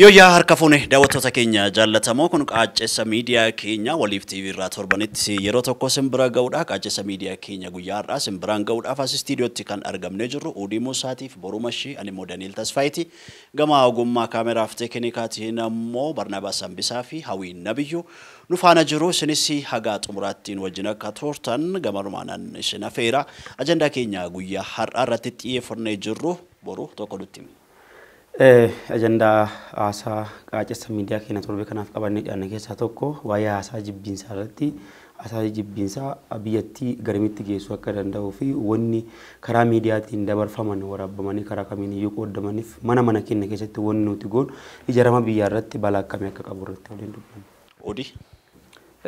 Yooyyaa harka fuune daawwattoota keenya jaallatamoo kun qaacceessa miidiyaa keenya Waliif TV irraa torbanitti yeroo tokko simbira ga'uudha. Qaacceessa miidiyaa keenya guyyaa har'aa simbiraan ga'uudhaaf as istiidiyootti kan argamnee jirru Uudii Muusaatiif Borumashii ani immoo Daniil Tasfaayiiti. Gama ogummaa kaameraaf teeknikaatiin ammoo Barnaabaas Sambisaa fi Hawwiin Nabiyyuu nu faana jiru. Isinis hagaa xumuraattiin wajjin akka turtan gamanumaan isin afeera. Ajandaa keenya guyyaa har'aa irratti xiyyeeffannee jirru boru tokko nutti. Ajandaa haasaa qaacceessa miidiyaa keenya torbe kanaaf qabannee dhiyaanne keessaa tokko waa'ee haasaa jibbiinsaa irratti haasaa jibbiinsaa biyyattii garamitti geessuu akka danda'uu fi wanni karaa miidiyaatiin dabarfaman waraabamanii karaa kamiin iyyuu qoodamaniif mana mana keenya keessatti wanni nuti goonu ijaarama biyyaa irratti balaa akkamii akka qabu irratti waliin dubbanna. Odii.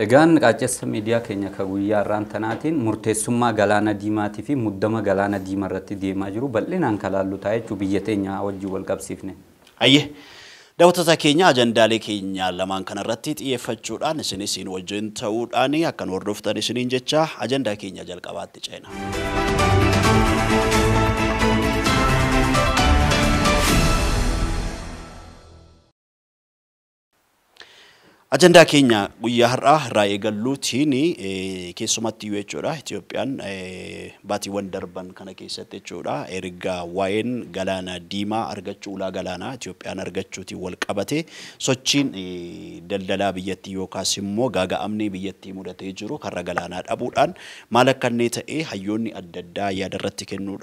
Egaan qaacceessa miidiyaa keenya kan guyyaa har'aan tanaatiin murteessummaa galaana diimaatii fi muddama galaana diimaa irratti deemaa jiru bal'inaan kan laallu ta'a jechuun biyya teenya wajjin wal qabsiifne. Ayyee daawwattoota keenya ajandaalee keenya lamaan kanarratti xiyyeeffachuudhaan isinis wajjin ta'uudhaan akkan hordoftan isiniin jecha ajandaa keenya jalqabaatti ceena. Ajandaa keenya guyyaa har'aa irraa eegalluutiin keessumatti iyyuu jechuudha. Itoophiyaan baatiiwwan darban kana keessatti jechuudha. Erga waa'een galaana diimaa argachuu ulaa galaanaa Itoophiyaan argachuutiin wal qabate sochiin daldalaa biyyattii yookaas immoo gaaga'amni biyyattii mudatee jiru karra galaanaa dhabuudhaan maal akka inni ta'e hayyoonni adda addaa yaada irratti kennuu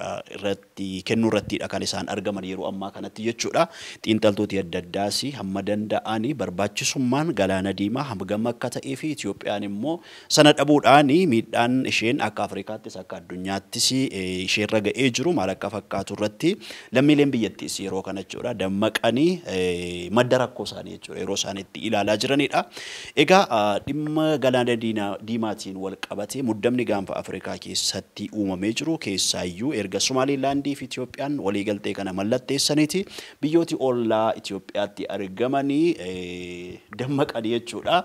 irrattidha kan isaan argaman yeroo ammaa kanatti jechuudha. Xiinxaltooti adda addaas hamma danda'anii barbaachisummaan galaana diimaa hangam akka ta'ee fi Itoophiyaan immoo sana dhabuudhaan miidhaan isheen akka Afrikaattis akka addunyaattis isheerra ga'ee jiru maal akka fakkaatu irratti lammiileen biyyattiis yeroo kana jechuudha dammaqanii madda rakkoo isaanii jechuudha yeroo isaan itti ilaalaa jiranidha. Egaa dhimma galaana diimaatiin wal qabatee muddamni gaanfa Afrikaa keessatti uumamee jiru keessaayyuu erga Somaalilaandii fi Itoophiyaan waliigaltee kana mallatteessaniiti biyyooti ollaa Itoophiyaatti argamanii dammaqanii jechuudha.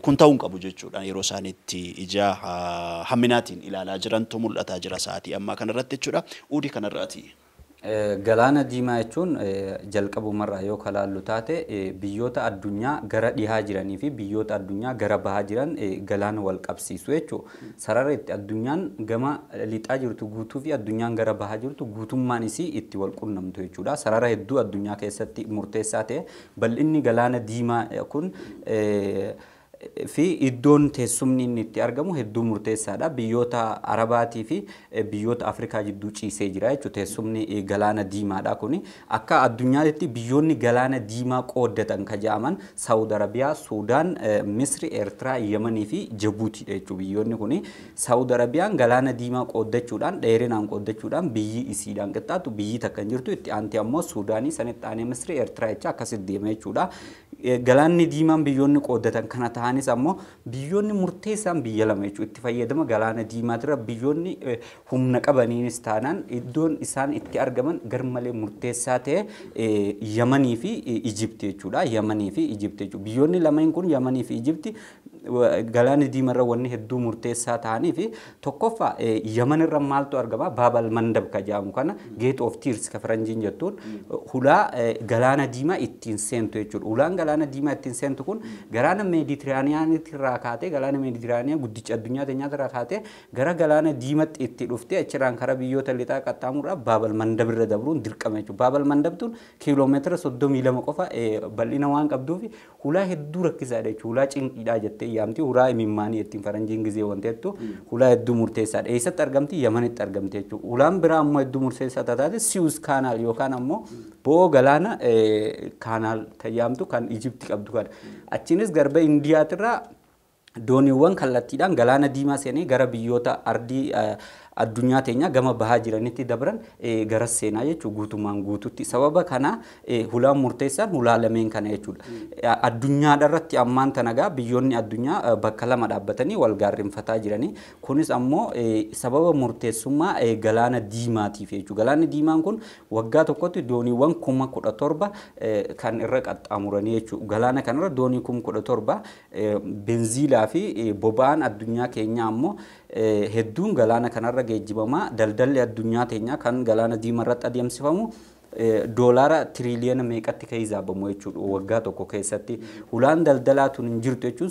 Kun ta'uu hin qabu jechuudha yeroo isaan itti ija hamminaatiin ilaalaa jirantu mul'ataa jira sa'aatii ammaa kanarratti jechuudha. Uudii kanarraati. Galaana diimaa jechuun jalqabumarraa yoo kalaallu taate biyyoota addunyaa gara dhihaa jiranii fi biyyoota addunyaa gara bahaa jiran galaana wal qabsiisu jechuudha. Sarara itti addunyaan gama lixaa jirtu guutuu fi addunyaan gara bahaa jirtu guutummaan isii itti wal qunnamtu jechuudha. Sarara hedduu addunyaa keessatti murteessaa ta'e bal'inni galaana diimaa kun fi iddoon teessumni inni itti argamu hedduu murteessaadha. Biyyoota Arabaatii fi biyyoota Afrikaa jidduu ciisee jira jechuudha. Teessumni galaana diimaadha kuni. Akka addunyaatti biyyoonni galaana diimaa qooddatan kan jedhaman Saawud Arabiyaa, Suudaan, Misri, Eertiraa, Yemanii fi Jibuutiidha jechuudha. Biyyoonni kuni Saawud Arabiyaan galaana diimaa qooddachuudhaan dheerinaan qooddachuudhaan biyyi isiidhaan qixxaatu biyyi takka hin jirtu. Itti aanti ammoo Suudaanii sanitti aanee Misri, Eertiraa jecha akkasitti deema jechuudha. Galaanni diimaan biyyoonni qooddatan kana ta'anis ammoo biyyoonni murteessaan biyya lama jechuudha. Itti fayyadama galaana diimaatirra biyyoonni humna qabaniinis taanaan iddoon isaan itti argaman garmalee murteessaa ta'e Yamanii fi Ijipti jechuudha. Yamanii fi Ijipti jechuudha. Biyyoonni lameen kun Yamanii fi Ijipti galaana diimarra wanni hedduu murteessaa ta'anii fi tokkoffaa Yamanirra maaltu argama? Baabal Mandab ka jedhamu kana Gate of Tears ka faranjiin jettuun hulaa galaana diimaa ittiin seentu jechuudha. Hulaan galaana diimaa ittiin seentu kun galaana Meeditiraaniyaanitirraa kaatee galaana Meeditiraaniyaa guddicha addunyaa teenyaatirraa kaatee gara galaana diimaatti itti dhuftee achirraan karaa biyyoota lixaa qaxxaamuraa Baabal Mandabirra dabruun dirqama jechuudha. Baabal Mandabtuun kiiloomeetira 32 qofa bal'ina waan qabduuf hulaa hedduu rakkisaadha jechuudha. Hulaa cinqiidhaa jettee yaamti. Hulaa imimmaanii ittiin faranjiin gizee wanti jettu hulaa hedduu murteessaadha. Eessatti argamti? Yamanitti argamti jechuudha. Hulaan biraa ammoo hedduu murteessaa taate Siwus kaanaal yookaan ammoo bo'oo galaana kaanaal tajaajiltu kan Ijipti qabdu kana. Achiinis garba Indiyaatirraa dooniiwwan kallattiidhaan galaana diimaa seenee gara biyyoota ardii addunyaa teenya gama bahaa jiranitti dabran gara seenaa jechuudha guutummaan guututti. Sababa kana hulaan murteessaan hulaa lameen kana jechuudha. Addunyaa irratti ammaan tana gaa biyyoonni addunyaa bakka lama dhaabbatanii wal gaarrenfataa jiranii. Kunis ammoo sababa murteessummaa galaana diimaatiif jechuudha. Galaanni diimaan kun waggaa tokkotti dooniiwwan 17,000 kan irra qaxxaamuranii jechuudha. Galaana kanarra doonii 17,000 benziilaa fi boba'aan addunyaa keenyaa ammoo hedduun galaana kanarra geejjibamaa daldalli addunyaa teenyaa kan galaana diimaa irratti adeemsifamu Doolaara tiriliyoona meeqatti kan hizaabamu jechuudha waggaa tokko keessatti. Hulaan daldalaa tun hin jirtu jechuun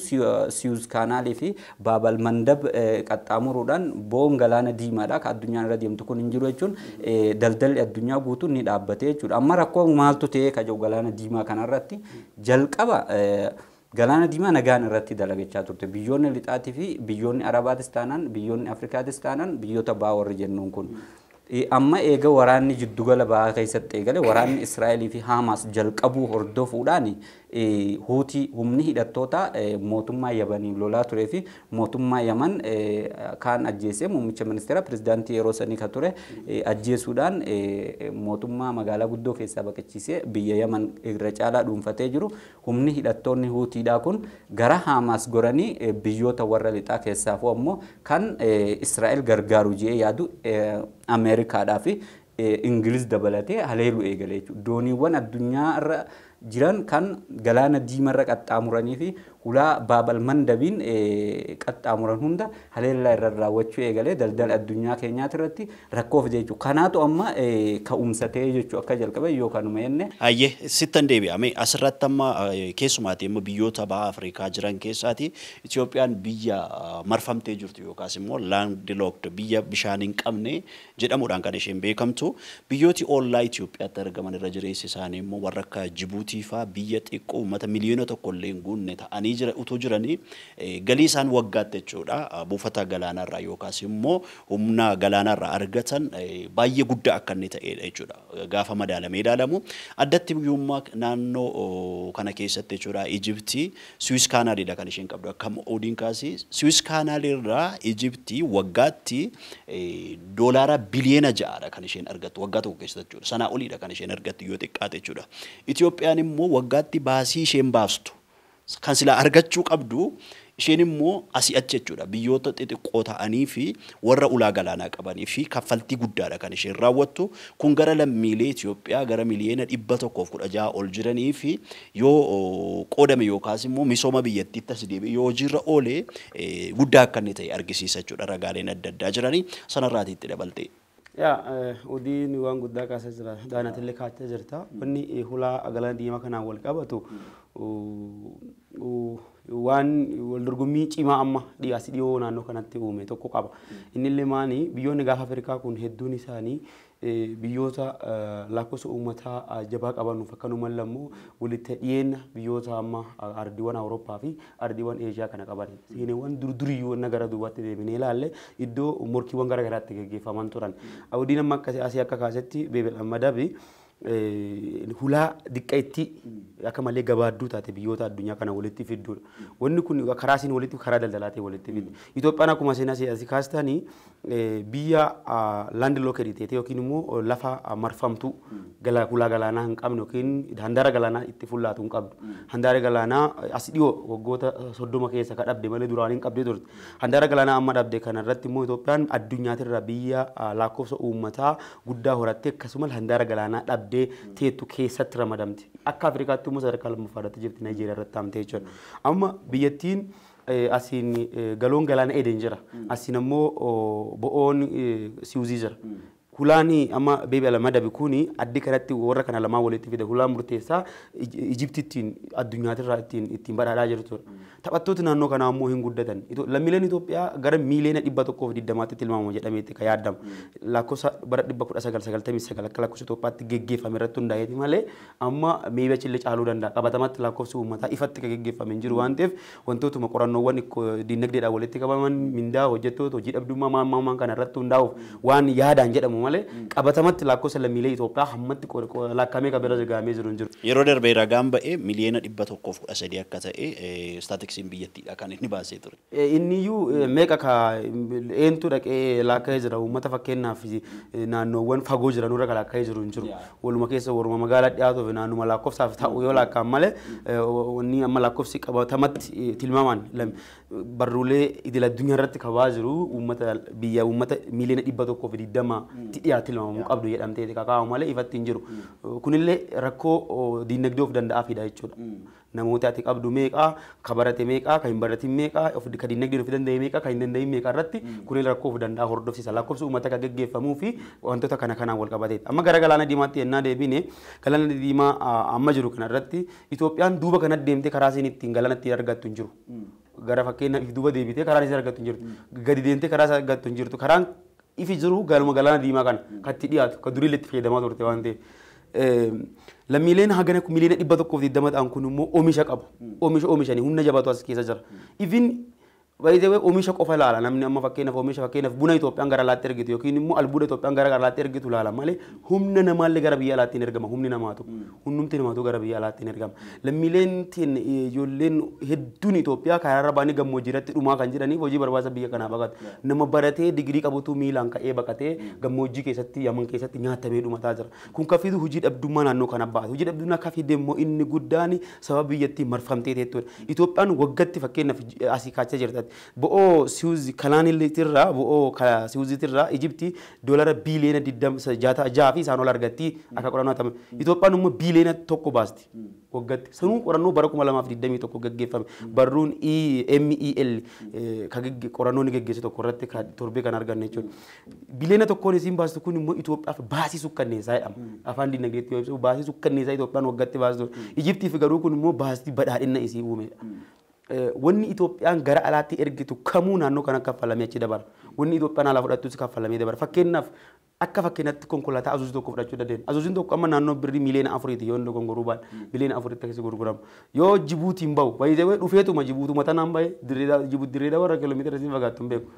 Siyuuz kaanaalii fi Baabal Mandab qaxxaamuruudhaan bo'oon galaana diimaadha kan addunyaan irra deemtu kun hin jiru jechuun daldalli addunyaa guutuun ni dhaabbate jechuudha. Amma rakkoo maaltu ta'ee ka jiru galaana diimaa kanarratti jalqaba galaana diimaa nagaan irratti dalagachaa turte. Biyyoonni lixaatii fi biyyoonni Arabaatis taanaan biyyoonni Afrikaatis taanaan biyyoota ba'aa warri jennuun kun. Amma eega waraanni jiddugala ba'aa keessatti eegale waraanni Israa'elii fi Haamaas jalqabuu hordofuudhaan Huutii humni hidhattoota mootummaa Yamaniin lolaa turee fi mootummaa Yaman kaan ajjeesee muummicha ministeera pirezidaantii yeroo sanii kan ture ajjeesuudhaan mootummaa magaalaa guddoo keessaa baqachiisee biyya Yaman irra caalaa dhuunfatee jiru humni hidhattoonni Huutiidhaa kun gara Haamaas goranii biyyoota warra lixaa keessaafuu ammoo kan Israa'el gargaaru jedhee yaadu Ameerikaadhaa fi Ingiliz dabalatee haleeluu eegale jechuudha. Dooniiwwan addunyaa irra jiran kan galaana diimarra qaxxaamuranii fi hulaa Baabal Mandabiin qaxxaamuran hunda haleellaa irra raawwachuu eegalee daldala addunyaa keenyaati irratti rakkoo fide jechuudha. Kanaatu amma ka'umsa ta'ee jechuudha akka jalqabe yookaan numa jenne. Hayyee sittan deebi'ame asirratti amma keessumaati amma biyyoota baha Afrikaa jiran keessaati Itoophiyaan biyya marfamtee jirtu yookaas immoo landlocked biyya bishaan hin qabne jedhamuudhaan kan isheen beekamtu biyyooti ollaa Itoophiyaatti argaman irra jireessi isaanii immoo warra akka Jibuutii fa'aa biyya xiqqoo uummata miliyoona tokko illee hin guunne ta'anii jira utuu jiranii galii isaan waggaatti jechuudha buufata galaanarraa yookaas immoo humna galaanarraa argatan baay'ee guddaa akka inni ta'edha jechuudha gaafa madaalamee ilaalamu addatti biyyummaa naannoo kana keessatti jechuudha Ijiptii Suwiis kaanaaliidha kan isheen qabdu akka oodiin kaasii Suwiis kaanaaliirraa Ijiptii waggaatti doolaara biliyoona 6 kan isheen argattu waggaa tokko keessatti jechuudha sanaa oliidha kan isheen argattu yoo xiqqaate jechuudha Itoophiyaan immoo waggaatti baasii isheen baastu kan silaa argachuu qabdu isheen immoo asii achi jechuudha biyyoota xixiqqoo ta'anii fi warra ulaa galaanaa qabanii fi kaffaltii guddaadha kan isheen raawwattu kun gara lammiilee Itoophiyaa gara miliyoona 116 ol jiranii fi yoo qoodame yookaas immoo misooma biyyattiitti as deebi'e yoo hojiirra oole guddaa akka inni ta'e argisiisa jechuudha ragaaleen adda addaa jiranii sanarraatii itti dabalte. Yaa odiin waan guddaa kaasaa jira daanatillee kaachaa jirta wanni hulaa galaana diimaa kanaan wal qabatu waan wal dorgommii cimaa amma dhiyaasi dhiyoo naannoo kanatti uume tokko qaba. Innillee maani biyyoonni gaafa Afrikaa kun hedduun isaanii biyyoota lakkoofsa uummataa jabaa qabanuuf akkanumallee immoo walitti dhiyeenya biyyoota amma ardiiwwan Awurooppaa fi ardiiwwan Eeshiyaa kana qaban. Seeneewwan durduriyyuu wanna gara duubaatti deebinee ilaalle iddoo morkiiwwan gara garaatti gaggeeffaman turan. Awudiin amma asii akka kaasetti Beebel Ammadabi hulaa diqqeetti akka malee gabaadduu taate biyyoota addunyaa kana walitti fidduudha. Wanni kun karaa isiin walitti karaa daldalaatiin walitti fiddi. Itoophiyaan akkuma seenaa asii kaastanii biyya landlocked ta'e yookiin immoo lafa marfamtuu hulaa galaanaa hin qabne yookiin handaara galaanaa itti fullaatu hin qabdu. Handaara galaanaa as dhiyoo waggoota 30 keessa ka dhabde malee duraan hin qabdee turte. Handaara galaanaa amma dhabde kanarratti immoo Itoophiyaan addunyaatirra biyya lakkoofsa uummataa guddaa horatte akkasumas handaara galaanaa dhabdee teettu keessatti ramadamte. Akka Afrikaatti immoo sadarkaa lammaffaarratti jirti Naayijeeriyaa irratti haamtee jechuudha. Amma biyyattiin asiin galoon galaana Eden jira. Asiin ammoo bo'oon Siwuzii jira. Hulaan amma Beebel Madabi kuni addi kanatti warra kana lamaan walitti fide hulaan murteessaa Ijiptittiin addunyaatirraa ittiin badhaadhaa jirtudha. Taphattooti naannoo kanaa immoo hin guddatan. Lammiileen Itoophiyaa gara miiliyoona 120tti tilmaamamu jedhameetti kan yaadamu. Lakkoofsa bara 1999 akka lakkoofsa Itoophiyaatti geggeeffame irratti hundaa'eeti malee amma meebii achillee caaluu danda'a. Qabatamatti lakkoofsi uummataa ifatti kan geggeeffame hin jiru waan ta'eef wantootuma qorannoowwan diinagdeedhaan walitti qabaman mindaa hojjettoota hojii dhabdummaa maal kana irratti hundaa'uuf waan yaadaan jedhamu malee qabatamatti lakkoofsa lammiilee Itoophiyaa hammatti lakkaa'amee kan bira gahamee jiru hin jiru. Yeroo darbee ragaan ba'ee miliyoona 113 akka ta'e staatiksiin biyyattiidha kan inni baasee ture. Inni iyyuu meeqa ka eentu dhaqee lakkaa'ee jira uummata fakkeenyaaf naannoowwan fagoo jiran irra kan lakkaa'ee jiru hin jiru. Waluma keessa waruma magaalaa dhiyaatuuf naannuma lakkoofsaaf ta'u yoo lakkaa'an malee wanni amma lakkoofsi qabatamatti tilmaaman barruulee idil addunyaa irratti kabaa jiru uummata biyya uummata miliyoona 120 itti dhiyaatti tilmaamamuu qabdu jedhamtee kakaa'amu malee ifatti hin jiru. Kunillee rakkoo diinagdee of danda'aa fida jechuudha. Namoota ati qabdu meeqaa, ka barate meeqaa, ka hin baratin meeqaa, ka diinagdee of danda'e meeqaa, ka hin danda'in meeqaa irratti kunillee rakkoo of danda'aa hordofsiisa. Lakkoofsi uummata kan geggeeffamuu fi wantoota kana kanaan wal qabateeti. Amma gara galaana diimaatti yennaa deebine galaana diimaa amma jiru kana irratti Itoophiyaan duuba kana deemtee karaa isiin ittiin galaana ittiin argattu hin jiru. Gara fakkeenyaaf duuba deebitee karaa isiin argattu hin jirtu. Gadi deemtee karaa isiin argattu hin jirtu. Karaan ifi jiru galuma galaana diimaa kana kan itti dhiyaatu kan durii itti fayyadamaa turte waan ta'eef. Lammiileen hagana miliyoona 120 ta'an kun immoo oomisha qabu. Oomisha oomishanii humna jabaatu as keessa jira. Even by the way oomisha qofa ilaala namni amma fakkeenyaaf oomisha fakkeenyaaf buna Itoophiyaan gara alaatti ergitu yookiin immoo albuuda Itoophiyaan gara alaatti ergitu ilaala malee humna namaallee gara biyya alaatti hin ergama humni namaatu. Humnumti namaatu gara biyya alaatti hin ergama. Lammiileen ijoolleen hedduun Itoophiyaa karaarra baanii gammoojjii irratti dhumaa kan jiraniif hojii barbaasa biyya kanaa baqatu. Nama baratee digirii qabutu miilaan ka'ee baqatee gammoojjii keessatti Yaman keessatti nyaatamee dhumataa jira. Kun kafiitu hojii dhabdummaa naannoo kana baasa. Hojii dhabdummaa kafide immoo inni guddaan sababa biyyattii marfamtee teettudha. Itoophiyaan waggaatti fakkeenyaaf asii kaachaa jirti. Bo'oo Siwuz kanaanillee bo'oo Siwuzitirraa Ijiptii doolara biiliyoona 26 fi isaan ol argatti akka qorannoo ta'ame. Itoophiyaan immoo biiliyoona 1 baasti waggaatti. Sanuu qorannoo bara 2021 gaggeeffame. Barruun EMEL qorannoo ni gaggeesse tokko irratti torbee kan arganne jechuudha. Biiliyoona 1 isiin baastu kun immoo Itoophiyaaf baasii sukkanneessaa jedhama. Afaan dinagdeetti yoo ibsu baasii sukkanneessaa Itoophiyaan waggaatti baastu. Ijiptiif garuu kun immoo baasii badhaadhina isii uumedha. Wanni Itoophiyaan gara alaatti ergitu kamuu naannoo kana kaffalamee achi dabara. Wanni Itoophiyaan alaa fudhattus kaffalamee dabara. Fakkeenyaaf akka fakkeenyaatti konkolaataa Azuuzii tokko fudhachuu dandeenya. Azuuziin tokko amma naannoo birrii miliyoona 4 yoo inni gongoruu baadhe miliyoona 4 akkasii gurgurama. Yoo Jibuutiin bahu baay'ee dhufeetuma Jibuutuma tanaan bahe dirree warra kiiloomeetira siin fagaattu hin beeku.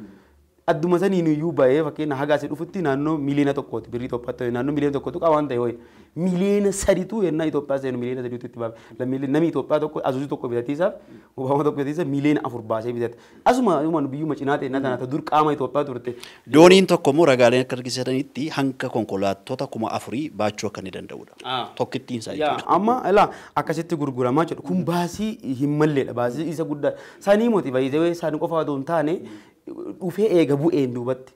Adduma saniin iyyuu bahee fakkeenya haga asii dhufutti naannoo miliyoona 1 birrii Itoophiyaatti naannoo miliyoona 1 tuqaa waan ta'e ho'i. Miliyoona 3 yennaa Itoophiyaa seenu miliyoona 3 itti baafne. Lammiileen namni Itoophiyaa tokko Azuuzii tokko bitatiisaaf Obaama tokko bitatiisaaf miliyoona 4 baasee bitata. Asuma biyyuma cinaa ta'e tana dur qaama Itoophiyaa turte. Dooniin tokko immoo ragaaleen akka argisiisanitti hanga konkolaattota 4000 baachuu akka inni danda'udha. Tokkittiin isaa jechuudha. Amma ilaa akkasitti gurguramaa jedhu kun baasii hin malleedha. Baasii isa guddaa. Sanii moti baay'ee isaan qofa otoo hin taane dhufee eega bu'een duubatti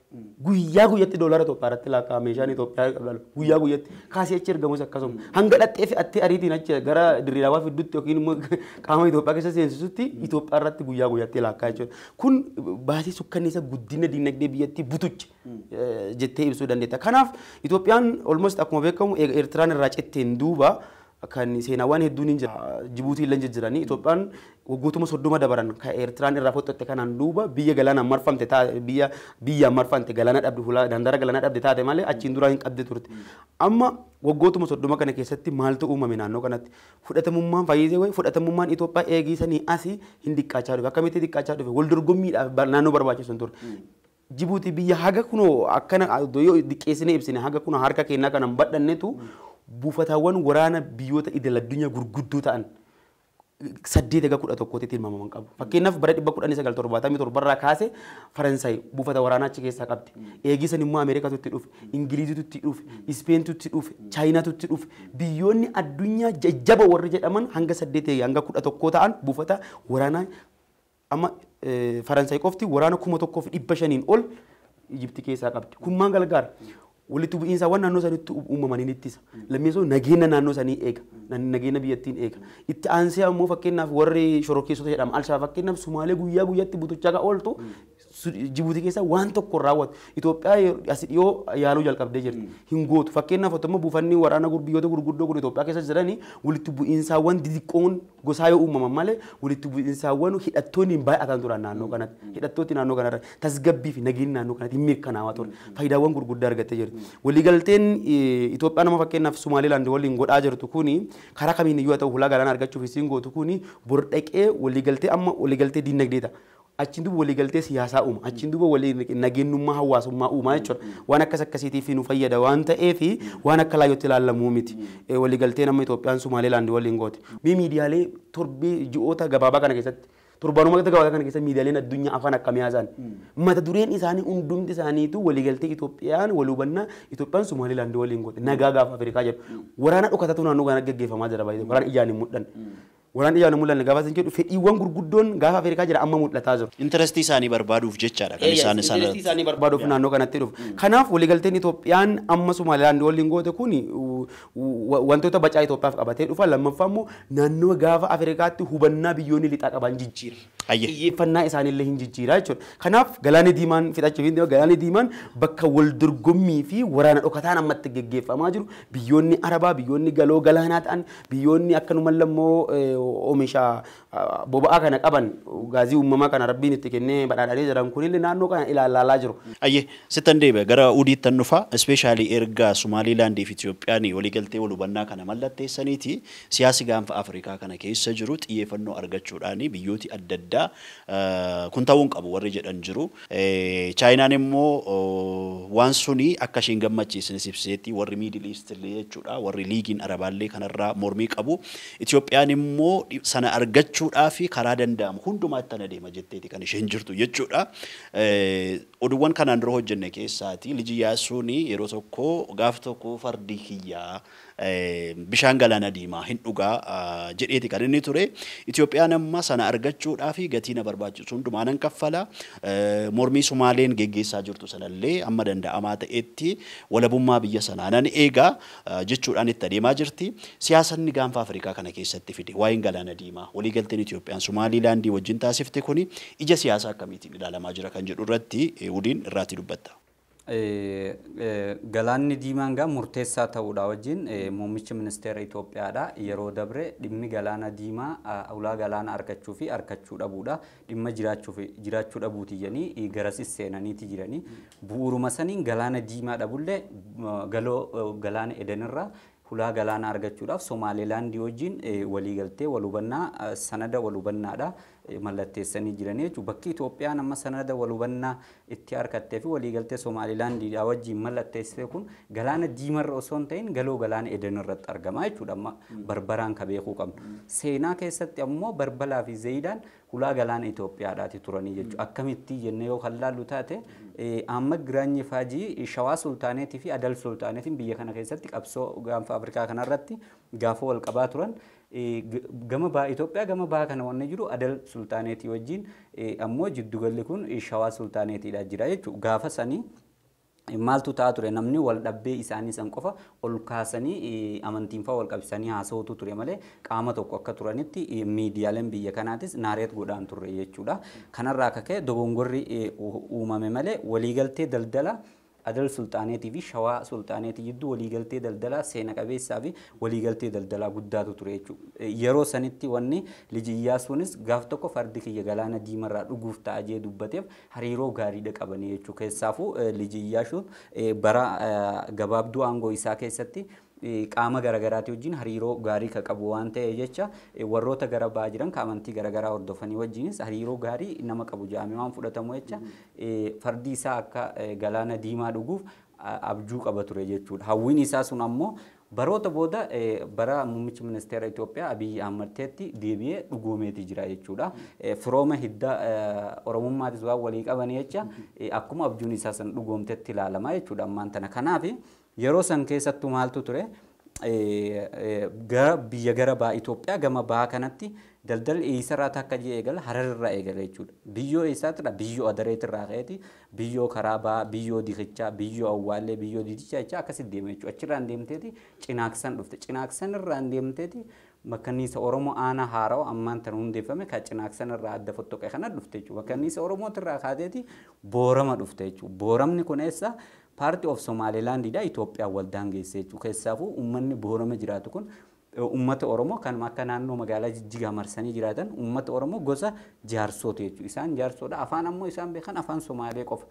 guyyaa guyyatti doolara Itoophiyaa irratti lakkaa'ama meeshaan Itoophiyaa qabdu guyyaa guyyatti kaasee achi ergamus akkasuma hanga dhattee fe'attee ariitiin achi gara dirreedawaa fiddutti yookiin immoo qaama Itoophiyaa keessa seensisutti Itoophiyaa irratti guyyaa guyyatti lakkaa'aa jechuudha. Kun baasii sukkanneessa guddina diinagdee biyyattii butuchi jettee ibsuu dandeetta. Kanaaf Itoophiyaan almost akkuma beekamu Eertiraan irraa citteen duuba kan seenaawwan hedduun hin jira. Jibuutii illee jijjiiranii Itoophiyaan waggootuma 30 dabaran kan Eertiraan irraa fottotte kanaan duuba biyya galaanaan marfamte taate biyya biyyaan marfamte galaana dhabde hulaa dandara galaana dhabde taate malee achiin duraa hin qabde turte. Amma waggootuma 30 kana keessatti maaltu uumame naannoo kanatti fudhatamummaan fayyisee wayi fudhatamummaan Itoophiyaa eegisanii asii hin diqqaachaa dhufe akkamitti diqqaachaa dhufe wal dorgommiidhaaf naannoo barbaachisu hin turre. Jibuutii biyya haga kunoo akkana yoo diqqeessine ibsine haga kunoo harka keenyaa kanan badhannetu buufataawwan waraana biyyoota idil addunyaa gurguddoo ta'an 8 hanga 11 tilmaamaman qabu. Fakkeenyaaf bara 1977 irraa kaase Faransaay buufata waraanaa achi keessaa qabdi. Eegisan immoo Ameerikaatu itti dhufe, Ingiliziitu itti dhufe, Ispeentu itti dhufe, Chaayinaatu itti dhufe. Biyyoonni addunyaa jajjaba warri jedhaman hanga 8 hanga 11 ta'an buufata waraanaa amma Faransaay qofti waraana 1500 ol Ijiptii keessaa qabdi. Kun maal gargaara? Walitti bu'iinsaawwan naannoo sanitti uumamanii ittisa. Lammeessoo nageenya naannoo sanii eega. Nageenya biyyattiin eega. Itti aansee ammoo fakkeenyaaf warri shororkeessota jedhama. Alshabaab fakkeenyaaf Sumaalee guyyaa guyyaatti butuchaa kan ooltu Jibuutii keessa waan tokko raawwatu. Itoophiyaa as dhiyoo yaaluu jalqabdee jirti. Hin gootu. Fakkeenyaaf otoo buufanni waraana biyyoota gurguddoo kun Itoophiyaa keessa jiranii walitti bu'iinsaawwan didiqqoon gosaa yoo uumaman malee walitti bu'iinsaawwan hidhattoonni hin baay'atan turan naannoo kanatti. Hidhattooti naannoo kanarra tasgabbii fi nageenyi naannoo kanatti hin mirkanaawaa ture. Faayidaawwan gurguddaa argattee jirti. Waliigalteen Itoophiyaa nama fakkeenyaaf Somaalilaand waliin godhaa jirtu kuni karaa kamiin iyyuu haa ta'u hulaa galaanaa argachuuf isiin gootu kuni bor dhaqee waliigaltee amma waliigaltee diinagdee ta'a. Achiin duuba waliigaltee siyaasaa uuma. Achiin duuba nageenyummaa hawaasummaa uuma jechuudha. Waan akkas akkasiitiif nu fayyada waan ta'eef waan akka laayyootti ilaalamuu miti. Waliigalteen amma Itoophiyaan Somaalilaand waliin goote. Mee miidiyaalee torbee ji'oota gabaabaa kana keessatti torbaanuma gabaabaa kana keessatti miidiyaaleen addunyaa afaan akkamii haasa'an. Mata dureen isaanii hundumti isaaniitu waliigaltee Itoophiyaan wal hubannaa Itoophiyaan Somaalilaand waliin goote. Nagaa gaafa Afrikaa jedhu. Waraana dhokatatu naannoo kana gaggeeffamaa jira baay'ee. Waraana ijaan hin mul'anne. Waraanni ijaan mul'anne gaafa isin jedhu fedhiiwwan gurguddoon gaafa Afrikaa jira amma mul'ataa jiru. Interestii isaanii barbaaduuf jechaadha kan isaan isaan Interestii isaanii barbaaduuf naannoo kanatti dhufu. Kanaaf waliigalteen Itoophiyaan amma Somaalilaand waliin goote kun wantoota bacaa Itoophiyaaf qabatee dhufa. Lammaffaa immoo naannoo gaafa Afrikaatti hubannaa biyyoonni lixaa qaban jijjiira. Xiyyeeffannaa isaaniillee hin jijjiira jechuudha. Kanaaf galaanni diimaan fixachuuf hin galaanni diimaan bakka wal dorgommii fi waraana dhokataan ammatti geggeeffamaa jiru. Biyyoonni Arabaa, biyyoonni galoo galaanaa ta'an, biyyoonni akkanuma immoo oomisha boba'aa kana qaban gaazii uumamaa kana rabbiin itti kennee badhaadhanii jiran kunillee naannoo kana ilaalaa jiru. Ayyee sittan deebi'a gara udiittan dhufa ispeeshaalii erga Somaalilaandii fi Itoophiyaan waliigaltee wal hubannaa kana mallatteessaniiti siyaasi gaanfa Afrikaa kana keessa jiru xiyyeeffannoo argachuudhaan biyyooti adda addaa kun ta'uu hin qabu warri jedhan jiru. Chaayinaan immoo waan suni akka isheen gammachiisne ibseetti warri Miidil Iist illee jechuudha warri liigiin Arabaallee kanarraa mormii qabu. Itoophiyaan immoo sana argachuudhaaf karaa danda'amu hundumaatti tana deema jetteeti kan isheen jirtu jechuudha. Oduuwwan kanaan dura hojjenne keessaati Liji Iyyaasuun yeroo tokko gaaf tokko fardi kiyyaa bishaan galaana diimaa hin dhugaa jedheeti kan inni ture. Itoophiyaan amma sana argachuudhaaf gatii na barbaachisu hundumaa nan kaffala. Mormii Sumaaleen geggeessaa jirtu sanallee amma danda'amaa ta'etti walabummaa biyya sanaa nan eega jechuudhaan itti adeemaa jirti. Siyaasanni gaanfa Afrikaa kana keessatti fide waa'een galaana diimaa waliigalteen Itoophiyaan Somaalilaandii wajjin taasifte kuni ija siyaasaa akkamiitiin ilaalamaa jira kan jedhu irratti Udiin irraatti dubbatta. Galaanni diimaan gaa murteessaa ta'uudha wajjin muummichi ministeera Itoophiyaadha. Yeroo dabre dhimmi galaana diimaa ulaa galaana argachuu fi argachuu dhabuudha. Dhimma jiraachuu fi jiraachuu dhabuuti jedhanii garasis seenaniiti jiranii. Bu'uuruma saniin galaana diimaa dhabullee galoo galaana Edenirraa hulaa galaana argachuudhaaf Somaalilaandii wajjin waliigaltee wal hubannaa sanada wal hubannaadha mallatteessanii jiranii jechuudha. Bakki Itoophiyaan amma sanada wal hubannaa itti argattee fi waliigaltee Somaalilaandii wajjin mallatteessite kun galaana diimarra osoo hin ta'in galoo galaana Eden irratti argama jechuudha. Amma Barbaraan ka beekuu qabnu. Seenaa keessatti ammoo Barbalaa fi Zayidaan hulaa galaana Itoophiyaadhaati turanii jechuudha. Akkamitti jennee yoo kan laallu taate amma Giraanyi Faajii Shawaa Sultaaneetii fi Adal Sultaaneetiin biyya kana keessatti qabsoo gaanfa Afrikaa kanarratti gaafa wal qabaa turan gama baha Itoophiyaa gama baha kana wanni jiru Adal Sultaaneetii wajjin ammoo jiddugalli kun Shawaa Sultaaneetiidha jira jechuudha. Gaafa sanii maaltu ta'aa ture namni wal dhabbee isaanii san qofa ol kaasanii amantiin fa'aa wal qabsiisanii haasa'utu ture malee qaama tokko akka turanitti miidiyaaleen biyya kanaatis naareet godhaan turre jechuudha. Kanarraa akka ka'e dogongorri uumame malee waliigaltee daldala Adal Sultaaneetii fi Shawaa Sultaaneetii jidduu waliigaltee daldalaa seena qabeessaa fi waliigaltee daldalaa guddaatu ture jechuudha. Yeroo sanitti wanni Liji Iyyaasuunis gaaf tokko fardi kiyya galaana diimarraa dhuguuf ta'a jee dubbateef hariiroo gaariidha qabanii jechuudha. Keessaafuu Liji Iyyaasuun bara gabaabduu aangoo isaa keessatti qaama garaagaraatii wajjin hariiroo gaarii ka qabu waan ta'e jecha warroota gara ba'aa jiran ka amantii garaagaraa hordofanii wajjinis hariiroo gaarii nama qabu jedhamee waan fudhatamu jecha fardi isaa akka galaana diimaa dhuguuf abjuu qaba ture jechuudha. Hawwiin isaa sun ammoo baroota booda bara muummichi ministeera Itoophiyaa Abiyyi Ahmad ta'etti deebi'ee dhugoomeeti jira jechuudha. Firooma hidda Oromummaatis waan walii qaban jecha akkuma abjuun isaa san dhugoomtetti ilaalama jechuudha ammaan tana. Kanaaf yeroo san keessattuu maaltu ture gara biyya gara baha Itoophiyaa gama baha kanatti daldalli eessarraa takka jee eegala Hararrirraa eegala jechuudha. Biyyoo eessaatirraa biyyoo Adareetirraa ka'eeti biyyoo karaa bahaa biyyoo Dikichaa biyyoo Awwaallee biyyoo Didichaa jecha akkasitti deema jechuudha. Achirraan deemteeti Cinaaksan dhufte. Cinaaksan irraan deemteeti Makkanniisa Oromoo aanaa haarawaa ammaan tana hundeeffame kan Cinaaksan irraa adda fottoqe kana dhufte jechuudha. Makkanniisa Oromootirraa kaateeti Boorama dhufte jechuudha. Booramni kun eessa? Party of Somalilandidha Itoophiyaa waldaan geesse jechuudha. Keessaafuu uummanni Boorama jiraatu kun uummata Oromoo kanuma akka naannoo magaalaa Jijjigaa marsanii jiraatan uummata Oromoo gosa jaarsooti jechuudha. Isaan jaarsoodha. Afaan ammoo isaan beekan afaan Somaalee qofa.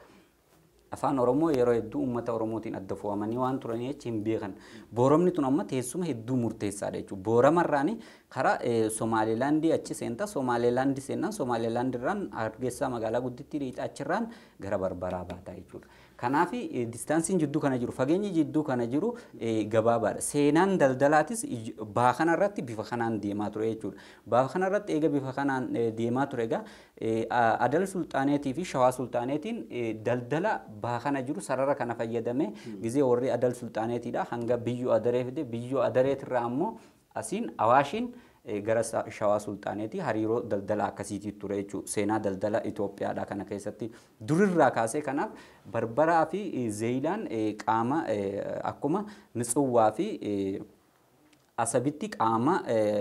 Afaan Oromoo yeroo hedduu uummata Oromootiin adda fo'amanii waan turanii jecha hin beekan. Booramni tun amma teessuma hedduu murteessaadha jechuudha. Booramarraani karaa Somaalilaandii achi seenta. Somaalilaandii seennaan Somaalilaandiirraan Hargeysaa magaalaa guddittii dhiixa achirraan gara Barbaraa baata jechuudha. Kanaaf distaansiin jidduu kana jiru fageenyi jidduu kana jiru gabaabaadha. Seenaan daldalaatis baha kanarratti bifa kanaan deemaa ture jechuudha. Baha kanarratti eega bifa kanaan deemaa ture egaa Adal Sultaaneetii fi Shawaa Sultaaneetiin daldala baha kana jiru sarara kana fayyadamee gizee warri Adal Sultaaneetiidha hanga biyyoo Adaree fide biyyoo Adareetirraa ammoo asiin Awaashiin gara Shawaa Sultaaneeti hariiroo daldala akkasiitii ture jechuudha. Seenaa daldala Itoophiyaadha kana keessatti durirraa kaasee kanaaf Barbaraa fi Zeeyilaan qaama akkuma Mitsuwwaa fi Asabitti qaama